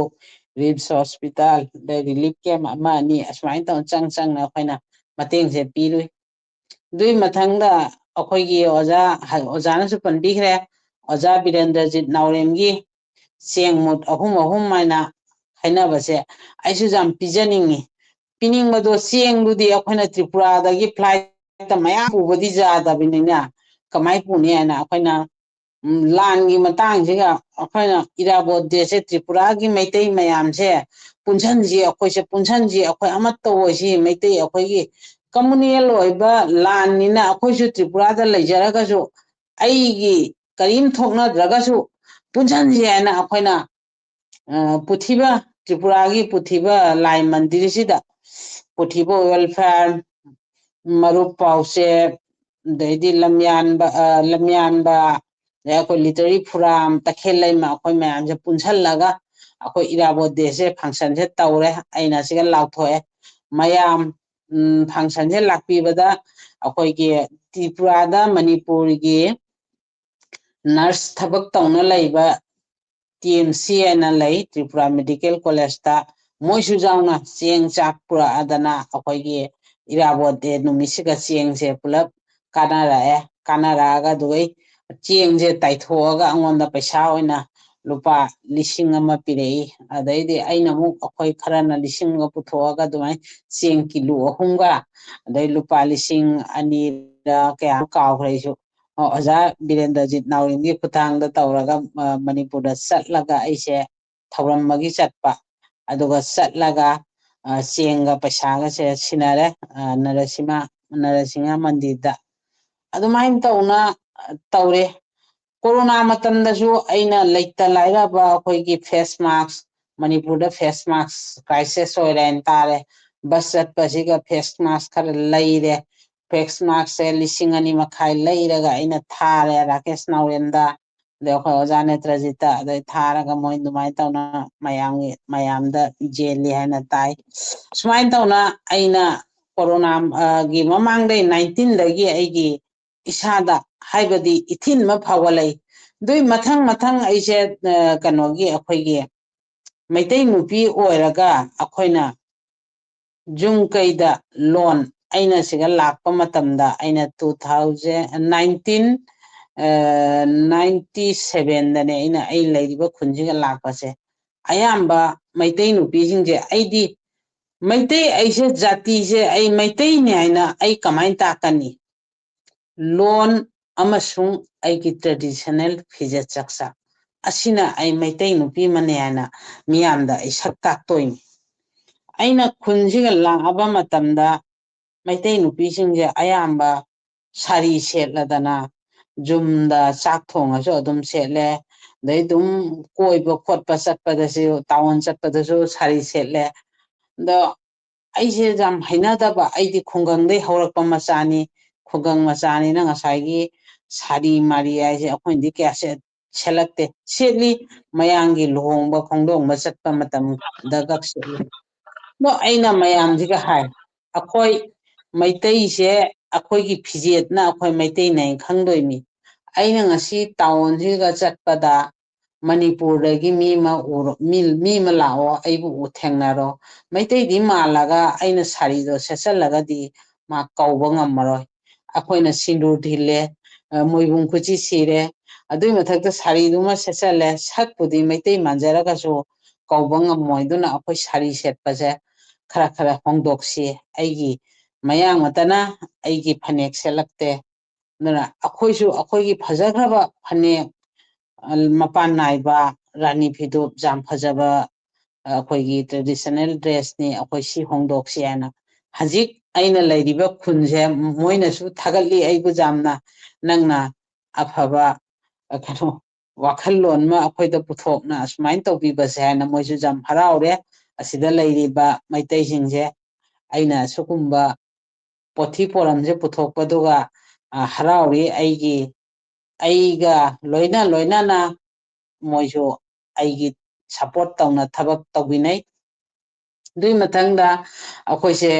ꯔꯤꯝꯁ ꯍꯣꯁꯄꯤꯇꯥꯜ, ꯑꯗꯩ ꯔꯤꯂꯤꯐ ꯀꯦꯝ ꯑꯃ ꯑꯅꯤ, ꯑꯁꯨꯃꯥꯏꯅ ꯇꯧꯅ ꯆꯪ ꯆꯪꯅ ꯑꯩꯈꯣꯏꯅ ꯃꯇꯦꯡꯁꯦ ꯄꯤꯔꯨꯏ꯫ ꯑꯗꯨꯒꯤ ꯃꯊꯪꯗ ꯑꯩꯈꯣꯏꯒꯤ ꯑꯣꯖꯥ, ꯑꯣꯖꯥꯅꯁꯨ ꯄꯟꯕꯤꯈ꯭ꯔꯦ, ꯑꯣꯖꯥ ꯕꯤꯔꯦꯟꯗ꯭ꯔꯖꯤꯠ ꯅꯥꯎꯔꯦꯝꯒꯤ ꯆꯦꯡ ꯃꯨꯠ ꯑꯍꯨꯝ ꯑꯍꯨꯝ ꯍꯥꯏꯅ ꯍꯥꯏꯅꯕꯁꯦ ꯑꯩꯁꯨ ꯌꯥꯝ ꯄꯤꯖꯅꯤꯡꯉꯤ꯫ ꯄꯤꯅꯤꯡꯕꯗꯣ, ꯆꯦꯡꯗꯨꯗꯤ ꯑꯩꯈꯣꯏꯅ ꯇ꯭ꯔꯤꯄꯨꯔꯥꯗꯒꯤ ꯐ꯭ꯂꯥꯏꯠꯇ ꯃꯌꯥꯝ ꯄꯨꯕꯗꯤ ꯌꯥꯗꯕꯅꯤꯅ, ꯀꯃꯥꯏ ꯄꯨꯅꯤ ꯍꯥꯏꯅ ꯑꯩꯈꯣꯏꯅ, ꯎꯝ, ꯂꯥꯟꯒꯤ ꯃꯇꯥꯡꯁꯤꯒ ꯑꯩꯈꯣꯏꯅ ꯏꯔꯥꯕꯣꯠ ꯗꯦꯁꯦ ꯇ꯭ꯔꯤꯄꯨꯔꯥꯒꯤ ꯃꯩꯇꯩ ꯃꯌꯥꯝꯁꯦ ꯄꯨꯟꯁꯤꯟꯁꯤ, ꯑꯩꯈꯣꯏꯁꯦ ꯄꯨꯟꯁꯤꯟꯁꯤ, ꯑꯩꯈꯣꯏ ꯑꯃꯠꯇ ꯑꯣꯏꯁꯤ, ꯃꯩꯇꯩ ꯑꯩꯈꯣꯏꯒꯤ ꯀꯝꯃꯨꯅꯦꯜ ꯑꯣꯏꯕ ꯂꯥꯟꯅꯤꯅ ꯑꯩꯈꯣꯏꯁꯨ ꯇ꯭ꯔꯤꯄꯨꯔꯥꯗ ꯂꯩꯖꯔꯒꯁꯨ, ꯑꯩꯒꯤ ꯀꯔꯤꯝ ꯊꯣꯛꯅꯗ꯭ꯔꯒꯁꯨ ꯄꯨꯟꯁꯤꯟꯁꯤ ꯍꯥꯏꯅ ꯑꯩꯈꯣꯏꯅ, ꯑ, ꯄꯨꯊꯤꯕ, ꯇ꯭ꯔꯤꯄꯨꯔꯥꯒꯤ ꯄꯨꯊꯤꯕ ꯂꯥꯏ ꯃꯟꯗꯤꯔꯁꯤꯗ ꯄꯨꯊꯤꯕ ꯋꯦꯜꯐꯤꯌꯥꯔ, ꯃꯔꯨꯞ ꯄꯥꯎꯆꯦ, ꯑꯗꯩꯗꯤ ꯂꯝꯌꯥꯟꯕ, ꯑ, ꯂꯝꯌꯥꯟꯕ, ꯑꯗꯩ ꯑꯩꯈꯣꯏ ꯂꯤꯇꯔꯦꯔꯤ ꯐꯣꯔꯝ, ꯇꯈꯦꯜ ꯂꯩꯃ, ꯑꯩꯈꯣꯏ ꯃꯌꯥꯝꯁꯦ ꯄꯨꯟꯁꯜꯂꯒ ꯑꯩꯈꯣꯏ ꯏꯔꯥꯕꯣꯠ ꯗꯦꯁꯦ ꯐꯪꯁꯟꯁꯦ ꯇꯧꯔꯦ꯫ ꯑꯩꯅ ꯁꯤꯒ ꯂꯥꯎꯊꯣꯛꯑꯦ꯫ ꯃꯌꯥꯝ, ꯎꯝ, ꯐꯪꯁꯟꯁꯦ ꯂꯥꯛꯄꯤꯕꯗ ꯑꯩꯈꯣꯏꯒꯤ ꯇ꯭ꯔꯤꯄꯨꯔꯥꯗ ꯃꯅꯤꯄꯨꯔꯒꯤ ꯅꯔꯁ ꯊꯕꯛ ꯇꯧꯅ ꯂꯩꯕ ꯇꯤ ꯑꯦꯝ ꯁꯤ ꯍꯥꯏꯅ ꯂꯩ, ꯇ꯭ꯔꯤꯄꯨꯔꯥ ꯃꯦꯗꯤꯀꯦꯜ ꯀꯣꯂꯦꯖꯇ, ꯃꯣꯏꯁꯨ ꯌꯥꯎꯅ ꯆꯦꯡ ꯆꯥꯛ ꯄꯨꯔꯛꯑꯗꯅ ꯑꯩꯈꯣꯏꯒꯤ ꯏꯔꯥꯕꯣꯠ ꯗꯦ ꯅꯨꯃꯤꯠꯁꯤꯒ ꯆꯦꯡꯁꯦ ꯄꯨꯂꯞ ꯀꯥꯟꯅꯔꯛꯑꯦ꯫ ꯀꯥꯟꯅꯔꯛꯑꯒ ꯑꯗꯨꯒꯩ ꯆꯦꯡꯁꯦ ꯇꯥꯏꯊꯣꯛꯑꯒ ꯑꯩꯉꯣꯟꯗ ꯄꯩꯁꯥ ꯑꯣꯏꯅ ꯂꯨꯄꯥ ꯂꯤꯁꯤꯡ ꯑꯃ ꯄꯤꯔꯛꯏ꯫ ꯑꯗꯩꯗꯤ ꯑꯩꯅ ꯑꯃꯨꯛ, ꯑꯩꯈꯣꯏ ꯈꯔꯅ ꯂꯤꯁꯤꯡ ꯑꯃ ꯄꯨꯊꯣꯛꯑꯒ ꯑꯗꯨꯃꯥꯏꯅ ꯆꯦꯡ ꯀꯤꯂꯣ ꯑꯍꯨꯝꯒ, ꯑꯗꯩ ꯂꯨꯄꯥ ꯂꯤꯁꯤꯡ ꯑꯅꯤꯔ ꯀꯌꯥ ꯀꯥꯎꯈ꯭ꯔꯦ ꯑꯩꯁꯨ, ꯑꯣ, ꯑꯣꯖꯥ ꯕꯤꯔꯦꯟꯗ꯭ꯔꯖꯤꯠ ꯅꯥꯎꯔꯦꯝꯒꯤ ꯈꯨꯠꯊꯥꯡꯗ ꯇꯧꯔꯒ, ꯑ, ꯃꯅꯤꯄꯨꯔꯗ ꯆꯠꯂꯒ ꯑꯩꯁꯦ ꯊꯧꯔꯝ ꯑꯃꯒꯤ ꯆꯠꯄ, ꯑꯗꯨꯒ ꯆꯠꯂꯒ, ꯑ, ꯆꯦꯡꯒ ꯄꯩꯁꯥꯒꯁꯦ ꯁꯤꯟꯅꯔꯦ, ꯑ, ꯅꯔꯁꯤꯃ, ꯅꯔꯁꯤꯡꯍ ꯃꯟꯗꯤꯔꯗ꯫ ꯑꯗꯨꯃꯥꯏꯅ ꯇꯧꯅ ꯇꯧꯔꯦ꯫ ꯀꯣꯔꯣꯅꯥ ꯃꯇꯝꯗꯁꯨ ꯑꯩꯅ ꯂꯩꯇ ꯂꯥꯏꯔꯕ ꯑꯩꯈꯣꯏꯒꯤ ꯐꯦꯁ ꯃꯥꯛꯁ, ꯃꯅꯤꯄꯨꯔꯗ ꯐꯦꯁ ꯃꯥꯛꯁ ꯀ꯭ꯔꯥꯏꯁꯤꯁ ꯑꯣꯏꯔꯦ ꯍꯥꯏꯅ ꯇꯥꯔꯦ꯫ ꯕꯁ ꯆꯠꯄꯁꯤꯒ ꯐꯦꯁ ꯃꯥꯛꯁ ꯈꯔ ꯂꯩꯔꯦ꯫ ꯐꯦꯁ ꯃꯥꯛꯁꯁꯦ ꯂꯤꯁꯤꯡ ꯑꯅꯤ ꯃꯈꯥꯏ ꯂꯩꯔꯒ ꯑꯩꯅ ꯊꯥꯔꯦ ꯔꯥꯀꯦꯁ ꯅꯥꯎꯔꯦꯝꯗ, ꯑꯗꯩ ꯑꯩꯈꯣꯏ ꯑꯣꯖꯥ ꯅꯦꯇ꯭ꯔꯖꯤꯠꯇ ꯑꯗꯩ ꯊꯥꯔꯒ ꯃꯣꯏ ꯑꯗꯨꯃꯥꯏꯅ ꯇꯧꯅ ꯃꯌꯥꯝꯒꯤ, ꯃꯌꯥꯝꯗ ꯌꯦꯜꯂꯤ ꯍꯥꯏꯅ ꯇꯥꯏ꯫ ꯁꯨꯃꯥꯏꯅ ꯇꯧꯅ ꯑꯩꯅ ꯀꯣꯔꯣꯅꯥꯒꯤ ꯃꯃꯥꯡꯗꯩ ꯅꯥꯏꯟꯇꯤꯟꯗꯒꯤ ꯑꯩꯒꯤ ꯏꯁꯥꯗ ꯍꯥꯏꯕꯗꯤ ꯏꯊꯤꯟ ꯑꯃ ꯐꯥꯎꯒꯠꯂꯛꯏ꯫ ꯑꯗꯨꯏ ꯃꯊꯪ ꯃꯊꯪ ꯑꯩꯁꯦ, ꯑ, ꯀꯩꯅꯣꯒꯤ ꯑꯩꯈꯣꯏꯒꯤ ꯃꯩꯇꯩ ꯅꯨꯄꯤ ꯑꯣꯏꯔꯒ ꯑꯩꯈꯣꯏꯅ ꯌꯨꯝ ꯀꯩꯗ ꯂꯣꯟ ꯑꯩꯅ ꯁꯤꯒ ꯂꯥꯛꯄ ꯃꯇꯝꯗ ꯑꯩꯅ two thousand nineteen, ꯑ, ninety sevenꯗꯅꯦ ꯑꯩꯅ ꯑꯩ ꯂꯩꯔꯤꯕ ꯈꯨꯟꯁꯤꯒ ꯂꯥꯛꯄꯁꯦ꯫ ꯑꯌꯥꯝꯕ ꯃꯩꯇꯩ ꯅꯨꯄꯤꯁꯤꯡꯁꯦ, ꯑꯩꯗꯤ ꯃꯩꯇꯩ ꯑꯩꯁꯦ ꯖꯥꯇꯤꯁꯦ ꯑꯩ ꯃꯩꯇꯩꯅꯤ ꯍꯥꯏꯅ ꯑꯩ ꯀꯃꯥꯏꯅ ꯇꯥꯛꯀꯅꯤ? ꯂꯣꯟ ꯑꯃꯁꯨꯡ ꯑꯩꯒꯤ traditional ꯐꯤꯖꯦꯠ ꯆꯥꯛꯆꯥ ꯑꯁꯤꯅ ꯑꯩ ꯃꯩꯇꯩ ꯅꯨꯄꯤ ꯑꯃꯅꯤ ꯍꯥꯏꯅ ꯃꯤꯌꯥꯝꯗ ꯑꯩ ꯁꯛ ꯇꯥꯛꯇꯣꯏꯅꯤ꯫ ꯑꯩꯅ ꯈꯨꯟꯁꯤꯒ ꯂꯥꯛꯑꯕ ꯃꯇꯝꯗ ꯃꯩꯇꯩ ꯅꯨꯄꯤꯁꯤꯡꯁꯦ ꯑꯌꯥꯝꯕ ꯁꯥꯔꯤ ꯁꯦꯠꯂꯗꯅ, ꯌꯨꯝꯗ ꯆꯥꯛ ꯊꯣꯡꯉꯁꯨ ꯑꯗꯨꯝ ꯁꯦꯠꯂꯦ, ꯑꯗꯩ ꯑꯗꯨꯝ ꯀꯣꯏꯕ ꯈꯣꯠꯄ ꯆꯠꯄꯗꯁꯨ, ꯇꯥꯎꯟ ꯆꯠꯄꯗꯁꯨ ꯁꯥꯔꯤ ꯁꯦꯠꯂꯦ꯫ ꯑꯗꯣ ꯑꯩꯁꯦ ꯌꯥꯝ ꯍꯩꯅꯗꯕ, ꯑꯩꯗꯤ ꯈꯨꯡꯒꯪꯗꯩ ꯍꯧꯔꯛꯄ ꯃꯆꯥꯅꯤ, ꯈꯨꯡꯒꯪ ꯃꯆꯥꯅꯤꯅ ꯉꯁꯥꯏꯒꯤ ꯁꯥꯔꯤ ꯃꯥꯔꯤ ꯍꯥꯏꯁꯦ ꯑꯩꯈꯣꯏꯅꯗꯤ ꯀꯌꯥ ꯁꯦꯠ-, ꯁꯦꯠꯂꯛꯇꯦ꯫ ꯁꯦꯠꯂꯤ, ꯃꯌꯥꯡꯒꯤ ꯂꯨꯍꯣꯡꯕ ꯈꯣꯡꯗꯣꯡꯕ ꯆꯠꯄ ꯃꯇꯝꯗ ꯈꯛ ꯁꯦꯠꯂꯤ꯫ ꯑꯗꯣ ꯑꯩꯅ ꯃꯌꯥꯝꯁꯤꯒ ꯍꯥꯏ, ꯑꯩꯈꯣꯏ ꯃꯩꯇꯩꯁꯦ, ꯑꯩꯈꯣꯏꯒꯤ ꯐꯤꯖꯦꯠꯅ ꯑꯩꯈꯣꯏ ꯃꯩꯇꯩꯅꯦ ꯈꯪꯗꯣꯏꯅꯤ꯫ ꯑꯩꯅ ꯉꯁꯤ ꯇꯥꯎꯟꯁꯤꯒ ꯆꯠꯄꯗ ꯃꯅꯤꯄꯨꯔꯗꯒꯤ ꯃꯤ ꯑꯃ ꯎꯔꯣ-, ꯃꯤ, ꯃꯤ ꯑꯃ ꯂꯥꯛꯑꯣ, ꯑꯩꯕꯨ ꯎ-, ꯊꯦꯡꯅꯔꯣ꯫ ꯃꯩꯇꯩꯗꯤ ꯃꯥꯜꯂꯒ ꯑꯩꯅ ꯁꯥꯔꯤꯗꯣ ꯁꯦꯠꯆꯜꯂꯒꯗꯤ ꯃꯥ ꯀꯧꯕ ꯉꯝꯃꯔꯣꯏ꯫ ꯑꯩꯈꯣꯏꯅ ꯁꯤꯟꯗꯨꯔ ꯊꯤꯜꯂꯦ, ꯑ, ꯃꯣꯏꯕꯨꯡ ꯈꯨꯠꯆꯤ ꯁꯤꯔꯦ, ꯑꯗꯨꯏ ꯃꯊꯛꯇ ꯁꯥꯔꯤꯗꯨꯃ ꯁꯦꯠꯆꯜꯂꯦ, ꯁꯛꯄꯨꯗꯤ ꯃꯩꯇꯩ ꯃꯥꯟꯖꯔꯒꯁꯨ ꯀꯧꯕ ꯉꯝꯃꯣꯏ꯫ ꯑꯗꯨꯅ ꯑꯩꯈꯣꯏ ꯁꯥꯔꯤ ꯁꯦꯠꯄꯁꯦ ꯈꯔ ꯈꯔ ꯍꯣꯡꯗꯣꯛꯁꯤ꯫ ꯑꯩꯒꯤ ꯃꯌꯥꯡ ꯃꯇꯅ ꯑꯩꯒꯤ ꯐꯅꯦꯛ ꯁꯦꯠꯂꯛꯇꯦ꯫ ꯑꯗꯨꯅ ꯑꯩꯈꯣꯏꯁꯨ ꯑꯩꯈꯣꯏꯒꯤ ꯐꯖꯈ꯭ꯔꯕ ꯐꯅꯦꯛ, ꯑ, ꯃꯄꯥꯟ ꯅꯥꯏꯕ ꯔꯥꯅꯤ ꯐꯤꯗꯨ ꯌꯥꯝ ꯐꯖꯕ, ꯑ, ꯑꯩꯈꯣꯏꯒꯤ traditional dressꯅꯤ, ꯑꯩꯈꯣꯏ ꯁꯤ ꯍꯣꯡꯗꯣꯛꯁꯤ ꯍꯥꯏꯅ ꯍꯧꯖꯤꯛ ꯑꯩꯅ ꯂꯩꯔꯤꯕ ꯈꯨꯟꯁꯦ ꯃꯣꯏꯅꯁꯨ ꯊꯥꯒꯠꯂꯤ ꯑꯩꯕꯨ ꯌꯥꯝꯅ, "ꯅꯪꯅ ꯑꯐꯕ, ꯑ, ꯀꯩꯅꯣ, ꯋꯥꯈꯜꯂꯣꯟ ꯑꯃ ꯑꯩꯈꯣꯏꯗ ꯄꯨꯊꯣꯛꯅ ꯑꯁꯨꯃꯥꯏꯅ ꯇꯧꯕꯤꯕꯁꯦ" ꯍꯥꯏꯅ ꯃꯣꯏꯁꯨ ꯌꯥꯝ ꯍꯔꯥꯎꯔꯦ꯫ ꯑꯁꯤꯗ ꯂꯩꯔꯤꯕ ꯃꯩꯇꯩꯁꯤꯡꯁꯦ ꯑꯩꯅ ꯑꯁꯤꯒꯨꯝꯕ ꯄꯣꯊꯤ ꯄꯣꯔꯝꯁꯦ ꯄꯨꯊꯣꯛꯄꯗꯨꯒ, ꯑ, ꯍꯔꯥꯎꯔꯤ꯫ ꯑꯩꯒꯤ, ꯑꯩꯒ ꯂꯣꯏꯅ ꯂꯣꯏꯅꯅ ꯃꯣꯏꯁꯨ ꯑꯩꯒꯤ support ꯇꯧꯅ ꯊꯕꯛ ꯇꯧꯕꯤꯅꯩ꯫ ꯑꯗꯨꯒꯤ ꯃꯊꯪꯗ ꯑꯩꯈꯣꯏꯁꯦ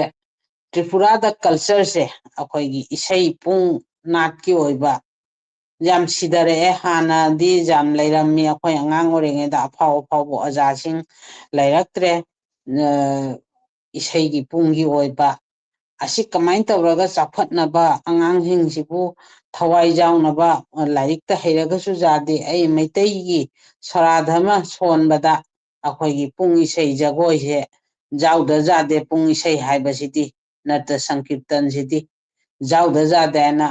ꯇ꯭ꯔꯤꯄꯨꯔꯥꯗ cultureꯁꯦ, ꯑꯩꯈꯣꯏꯒꯤ ꯏꯁꯩ ꯄꯨꯡ, ꯅꯥꯠꯀꯤ ꯑꯣꯏꯕ ꯌꯥꯝ ꯁꯤꯊꯔꯛꯑꯦ꯫ ꯍꯥꯟꯅꯗꯤ ꯌꯥꯝ ꯂꯩꯔꯝꯃꯤ, ꯑꯩꯈꯣꯏ ꯑꯉꯥꯡ ꯑꯣꯏꯔꯤꯉꯩꯗ ꯑꯐꯥꯎ ꯑꯐꯥꯎꯕ ꯑꯣꯖꯥꯁꯤꯡ ꯂꯩꯔꯛꯇ꯭ꯔꯦ꯫ ꯑ, ꯏꯁꯩꯒꯤ ꯄꯨꯡꯒꯤ ꯑꯣꯏꯕ ꯑꯁꯤ ꯀꯃꯥꯏꯅ ꯇꯧꯔꯒ ꯆꯥꯎꯈꯠꯅꯕ, ꯑꯉꯥꯡꯁꯤꯡꯁꯤꯕꯨ ꯊꯋꯥꯏ ꯌꯥꯎꯅꯕ, ꯂꯥꯏꯔꯤꯛꯇ ꯍꯩꯔꯒꯁꯨ ꯌꯥꯗꯦ꯫ ꯑꯩ ꯃꯩꯇꯩꯒꯤ ꯁꯣꯔꯥꯙꯔꯃ ꯁꯣꯟꯕꯗ ꯑꯩꯈꯣꯏꯒꯤ ꯄꯨꯡ ꯏꯁꯩ ꯖꯒꯣꯏꯁꯦ ꯌꯥꯎꯗ ꯌꯥꯗꯦ꯫ ꯄꯨꯡ ꯏꯁꯩ ꯍꯥꯏꯕꯁꯤꯗꯤ ꯅꯠꯇ꯭ꯔ ꯁꯪꯀꯤꯔꯇꯟꯁꯤꯗꯤ ꯌꯥꯎꯗ ꯌꯥꯗꯦ ꯍꯥꯏꯅ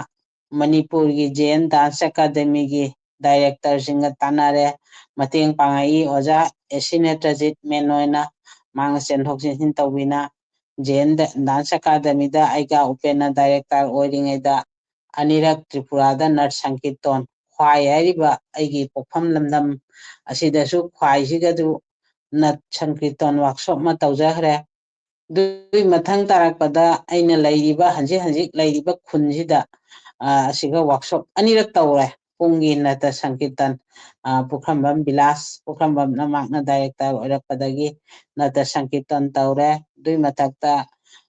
ꯃꯅꯤꯄꯨꯔꯒꯤ ꯖꯦ ꯑꯦꯟ ꯗꯥꯟꯁ ꯑꯦꯀꯥꯗꯃꯤꯒꯤ ꯗꯥꯏꯔꯦꯛꯇꯔꯁꯤꯡꯒ ꯇꯥꯟꯅꯔꯦ, ꯃꯇꯦꯡ ꯄꯥꯡꯉꯛꯏ꯫ ꯑꯣꯖꯥ ꯑꯦꯁꯤ ꯅꯦꯇ꯭ꯔꯖꯤꯠ ꯃꯦꯟ ꯑꯣꯏꯅ ꯃꯥꯅ ꯆꯦꯟꯊꯣꯛ ꯆꯦꯟꯁꯤꯟ ꯇꯧꯕꯤꯅ ꯖꯦ ꯑꯦꯟ ꯗꯥꯟꯁ ꯑꯦꯀꯥꯗꯃꯤꯗ ꯑꯩꯒ ꯎꯄꯦꯟꯅ ꯗꯥꯏꯔꯦꯛꯇꯔ ꯑꯣꯏꯔꯤꯉꯩꯗ ꯑꯅꯤꯔꯛ ꯇ꯭ꯔꯤꯄꯨꯔꯥꯗ ꯅꯠ ꯁꯪꯀꯤꯔꯇꯣꯟ, ꯈ꯭ꯋꯥꯏ ꯍꯥꯏꯔꯤꯕ ꯑꯩꯒꯤ ꯄꯣꯛꯐꯝ ꯂꯝꯗꯝ ꯑꯁꯤꯗꯁꯨ ꯈ꯭ꯋꯥꯏꯁꯤꯒꯁꯨ ꯅꯠ ꯁꯪꯀꯤꯔꯇꯣꯟ ꯋꯥꯛꯁꯣꯞ ꯑꯃ ꯇꯧꯖꯈ꯭ꯔꯦ꯫ ꯑꯗꯨꯒꯤ ꯃꯊꯪ ꯇꯥꯔꯛꯄꯗ ꯑꯩꯅ ꯂꯩꯔꯤꯕ, ꯍꯧꯖꯤꯛ ꯍꯧꯖꯤꯛ ꯂꯩꯔꯤꯕ ꯈꯨꯟꯁꯤꯗ, ꯑ, ꯑꯁꯤꯒ ꯋꯥꯛꯁꯣꯞ ꯑꯅꯤꯔꯛ ꯇꯧꯔꯦ꯫ ꯄꯨꯡꯒꯤ ꯅꯠꯇ ꯁꯪꯀꯤꯔꯇꯟ, ꯑ, ꯄꯨꯈ꯭ꯔꯝꯕꯝ ꯕꯤꯂꯥꯁ, ꯄꯨꯈ꯭ꯔꯝꯕꯝꯅ ꯃꯍꯥꯛꯅ ꯗꯥꯏꯔꯦꯛꯇꯔ ꯑꯣꯏꯔꯛꯄꯗꯒꯤ ꯅꯠꯇ ꯁꯪꯀꯤꯔꯇꯟ ꯇꯧꯔꯦ꯫ ꯑꯗꯨꯒꯤ ꯃꯊꯛꯇ,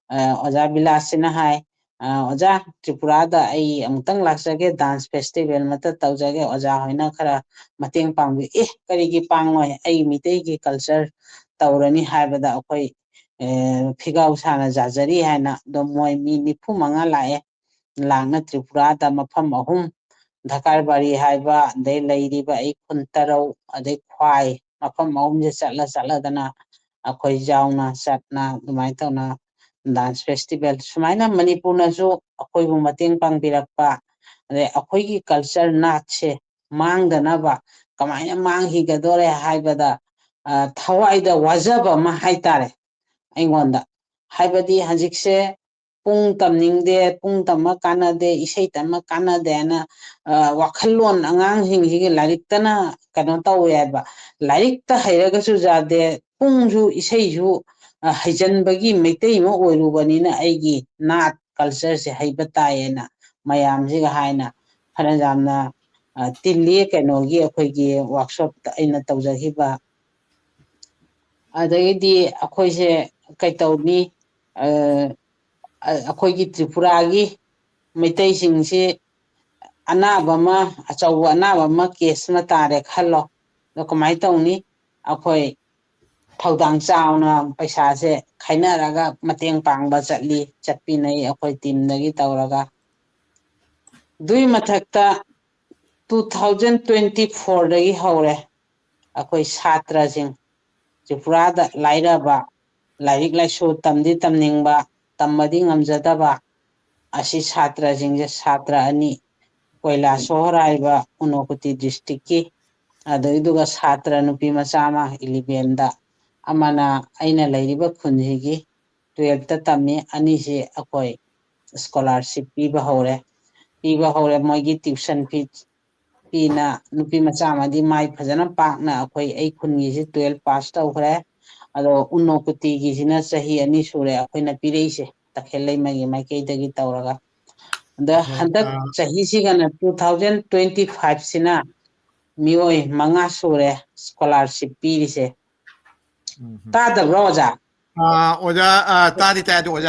ꯑ, ꯑꯣꯖꯥ ꯕꯤꯂꯥꯁꯁꯤꯅ ꯍꯥꯏ, "ꯑ, ꯑꯣꯖꯥ, ꯇ꯭ꯔꯤꯄꯨꯔꯥꯗ ꯑꯩ ꯑꯃꯨꯛꯇꯪ ꯂꯥꯛꯆꯒꯦ, ꯗꯥꯟꯁ ꯐꯦꯁꯇꯤꯚꯦꯜ ꯑꯃꯇ ꯇꯧꯖꯒꯦ, ꯑꯣꯖꯥ ꯍꯣꯏꯅ ꯈꯔ ꯃꯇꯦꯡ ꯄꯥꯡꯕꯤꯌꯨ꯫" "ꯑꯦ, ꯀꯔꯤꯒꯤ ꯄꯥꯡꯉꯣꯏ? ꯑꯩ ꯃꯤꯇꯩꯒꯤ ꯀꯜꯆꯔ ꯇꯧꯔꯅꯤ" ꯍꯥꯏꯕꯗ ꯑꯩꯈꯣꯏ, ꯑꯦ, ꯐꯤꯒꯥꯎ ꯁꯥꯅ ꯌꯥꯖꯔꯤ ꯍꯥꯏꯅ꯫ ꯑꯗꯣ ꯃꯣꯏ ꯃꯤ ꯅꯤꯐꯨ ꯃꯉꯥ ꯂꯥꯛꯑꯦ꯫ ꯂꯥꯛꯅ ꯇ꯭ꯔꯤꯄꯨꯔꯥꯗ ꯃꯐꯝ ꯑꯍꯨꯝ, ꯙꯀꯥꯔꯕꯥꯔꯤ ꯍꯥꯏꯕ, ꯑꯗꯩ ꯂꯩꯔꯤꯕ ꯑꯩ ꯈꯨꯟ ꯇꯔꯧ, ꯑꯗꯩ ꯈ꯭ꯋꯥꯏ, ꯃꯐꯝ ꯑꯍꯨꯝꯁꯦ ꯆꯠꯂ ꯆꯠꯂꯗꯅ ꯑꯩꯈꯣꯏ ꯌꯥꯎꯅ ꯆꯠꯅ ꯑꯗꯨꯃꯥꯏꯅ ꯇꯧꯅ ꯗꯥꯟꯁ ꯐꯦꯁꯇꯤꯚꯦꯜ ꯁꯨꯃꯥꯏꯅ ꯃꯅꯤꯄꯨꯔꯅꯁꯨ ꯑꯩꯈꯣꯏꯕꯨ ꯃꯇꯦꯡ ꯄꯥꯡꯕꯤꯔꯛꯄ, ꯑꯗꯩ ꯑꯩꯈꯣꯏꯒꯤ ꯀꯜꯆꯔ ꯅꯥꯠꯁꯦ ꯃꯥꯡꯗꯅꯕ ꯀꯃꯥꯏꯅ ꯃꯥꯡꯈꯤꯒꯗꯣꯔꯦ ꯍꯥꯏꯕꯗ, ꯑ, ꯊꯋꯥꯏꯗ ꯋꯥꯖꯕ ꯑꯃ ꯍꯥꯏꯇꯥꯔꯦ ꯑꯩꯉꯣꯟꯗ꯫ ꯍꯥꯏꯕꯗꯤ ꯍꯧꯖꯤꯛꯁꯦ ꯄꯨꯡ ꯇꯝꯅꯤꯡꯗꯦ, ꯄꯨꯡ ꯇꯝꯃ ꯀꯥꯟꯅꯗꯦ, ꯏꯁꯩ ꯇꯝꯃ ꯀꯥꯟꯅꯗꯦ ꯍꯥꯏꯅ, ꯑ, ꯋꯥꯈꯜꯂꯣꯟ ꯑꯉꯥꯡꯁꯤꯡꯁꯤꯒꯤ ꯂꯥꯏꯔꯤꯛꯇꯅ ꯀꯩꯅꯣ ꯇꯧꯋꯦ ꯍꯥꯏꯕ꯫ ꯂꯥꯏꯔꯤꯛꯇ ꯍꯩꯔꯒꯁꯨ ꯌꯥꯗꯦ, ꯄꯨꯡꯁꯨ ꯏꯁꯩꯁꯨ, ꯑ, ꯍꯩꯖꯟꯕꯒꯤ ꯃꯩꯇꯩ ꯑꯃ ꯑꯣꯏꯔꯨꯕꯅꯤꯅ ꯑꯩꯒꯤ ꯅꯥꯠ cultureꯁꯦ ꯍꯩꯕ ꯇꯥꯏꯌꯦꯅ ꯃꯌꯥꯝꯁꯤꯒ ꯍꯥꯏꯅ ꯐꯅ ꯌꯥꯝꯅ, ꯑ, ꯇꯤꯜꯂꯤ ꯀꯩꯅꯣꯒꯤ ꯑꯩꯈꯣꯏꯒꯤ workshopꯇ ꯑꯩꯅ ꯇꯧꯖꯈꯤꯕ꯫ ꯑꯗꯒꯤꯗꯤ ꯑꯩꯈꯣꯏꯁꯦ ꯀꯩꯇꯧꯅꯤ, ꯑ, ꯑ, ꯑꯩꯈꯣꯏꯒꯤ ꯇ꯭ꯔꯤꯄꯨꯔꯥꯒꯤ ꯃꯩꯇꯩꯁꯤꯡꯁꯤ ꯑꯅꯥꯕ ꯑꯃ, ꯑꯆꯧꯕ ꯑꯅꯥꯕ ꯑꯃ case ꯑꯃ ꯇꯥꯔꯦ ꯈꯜꯂꯣ꯫ ꯑꯗꯣ ꯀꯃꯥꯏꯅ ꯇꯧꯅꯤ? ꯑꯩꯈꯣꯏ ꯊꯧꯗꯥꯡ ꯆꯥꯎꯅ ꯄꯩꯁꯥꯁꯦ ꯈꯥꯏꯅꯔꯒ ꯃꯇꯦꯡ ꯄꯥꯡꯕ ꯆꯠꯂꯤ, ꯆꯠꯄꯤꯅꯩ ꯑꯩꯈꯣꯏ teamꯗꯒꯤ ꯇꯧꯔꯒ꯫ ꯑꯗꯨꯒꯤ ꯃꯊꯛꯇ two thousand twenty fourꯗꯒꯤ ꯍꯧꯔꯦ꯫ ꯑꯩꯈꯣꯏ ꯁꯥꯇ꯭ꯔꯁꯤꯡ, ꯇ꯭ꯔꯤꯄꯨꯔꯥꯗ ꯂꯥꯏꯔꯕ, ꯂꯥꯏꯔꯤꯛ ꯂꯥꯏꯁꯨ ꯇꯝꯗꯤ ꯇꯝꯅꯤꯡꯕ, ꯇꯝꯕꯗꯤ ꯉꯝꯖꯗꯕ, ꯑꯁꯤ ꯁꯥꯇ꯭ꯔꯁꯤꯡꯁꯦ ꯁꯥꯇ꯭ꯔ ꯑꯅꯤ, ꯀꯣꯏꯂꯥꯁꯣꯍꯣꯔ ꯍꯥꯏꯕ ꯎꯅꯣꯀꯨꯇꯤ districtꯀꯤ, ꯑꯗꯨꯏꯗꯨꯒ ꯁꯥꯇ꯭ꯔ ꯅꯨꯄꯤ ꯃꯆꯥ ꯑꯃ elevenꯗ, ꯑꯃꯅ ꯑꯩꯅ ꯂꯩꯔꯤꯕ ꯈꯨꯟꯁꯤꯒꯤ twelfthꯇ ꯇꯝꯃꯤ, ꯑꯅꯤꯁꯤ ꯑꯩꯈꯣꯏ scholarship ꯄꯤꯕ ꯍꯧꯔꯦ꯫ ꯄꯤꯕ ꯍꯧꯔꯦ, ꯃꯣꯏꯒꯤ tuition fee ꯄꯤꯅ ꯅꯨꯄꯤ ꯃꯆꯥ ꯑꯃꯗꯤ ꯃꯥꯏ ꯐꯖꯅ ꯄꯥꯛꯅ ꯑꯩꯈꯣꯏ, ꯑꯩ ꯈꯨꯟꯒꯤꯁꯤ twelve pass ꯇꯧꯈ꯭ꯔꯦ꯫ ꯑꯗꯣ ꯎꯅꯣꯀꯨꯇꯤꯒꯤꯁꯤꯅ ꯆꯍꯤ ꯑꯅꯤ ꯁꯨꯔꯦ ꯑꯩꯈꯣꯏꯅ ꯄꯤꯔꯛꯏꯁꯦ, ꯇꯈꯦꯜ ꯂꯩꯃꯒꯤ ꯃꯥꯏꯀꯩꯗꯒꯤ ꯇꯧꯔꯒ꯫ ꯑꯗ ꯑꯣ, ꯍꯟꯗꯛ ꯑꯥ꯫ ꯆꯍꯤꯁꯤꯒꯅ two thousand twenty fiveꯁꯤꯅ ꯃꯤꯑꯣꯏ ꯃꯉꯥ ꯁꯨꯔꯦ scholarship ꯄꯤꯔꯤꯁꯦ꯫ ꯎꯝ, ꯎꯝ꯫ ꯇꯥꯗꯕ꯭ꯔꯣ, ꯑꯣꯖꯥ? ꯑꯥ, ꯑꯣꯖꯥ, ꯑꯥ, ꯇꯥꯗꯤ ꯇꯥꯏ, ꯑꯗꯣ ꯑꯣꯖꯥ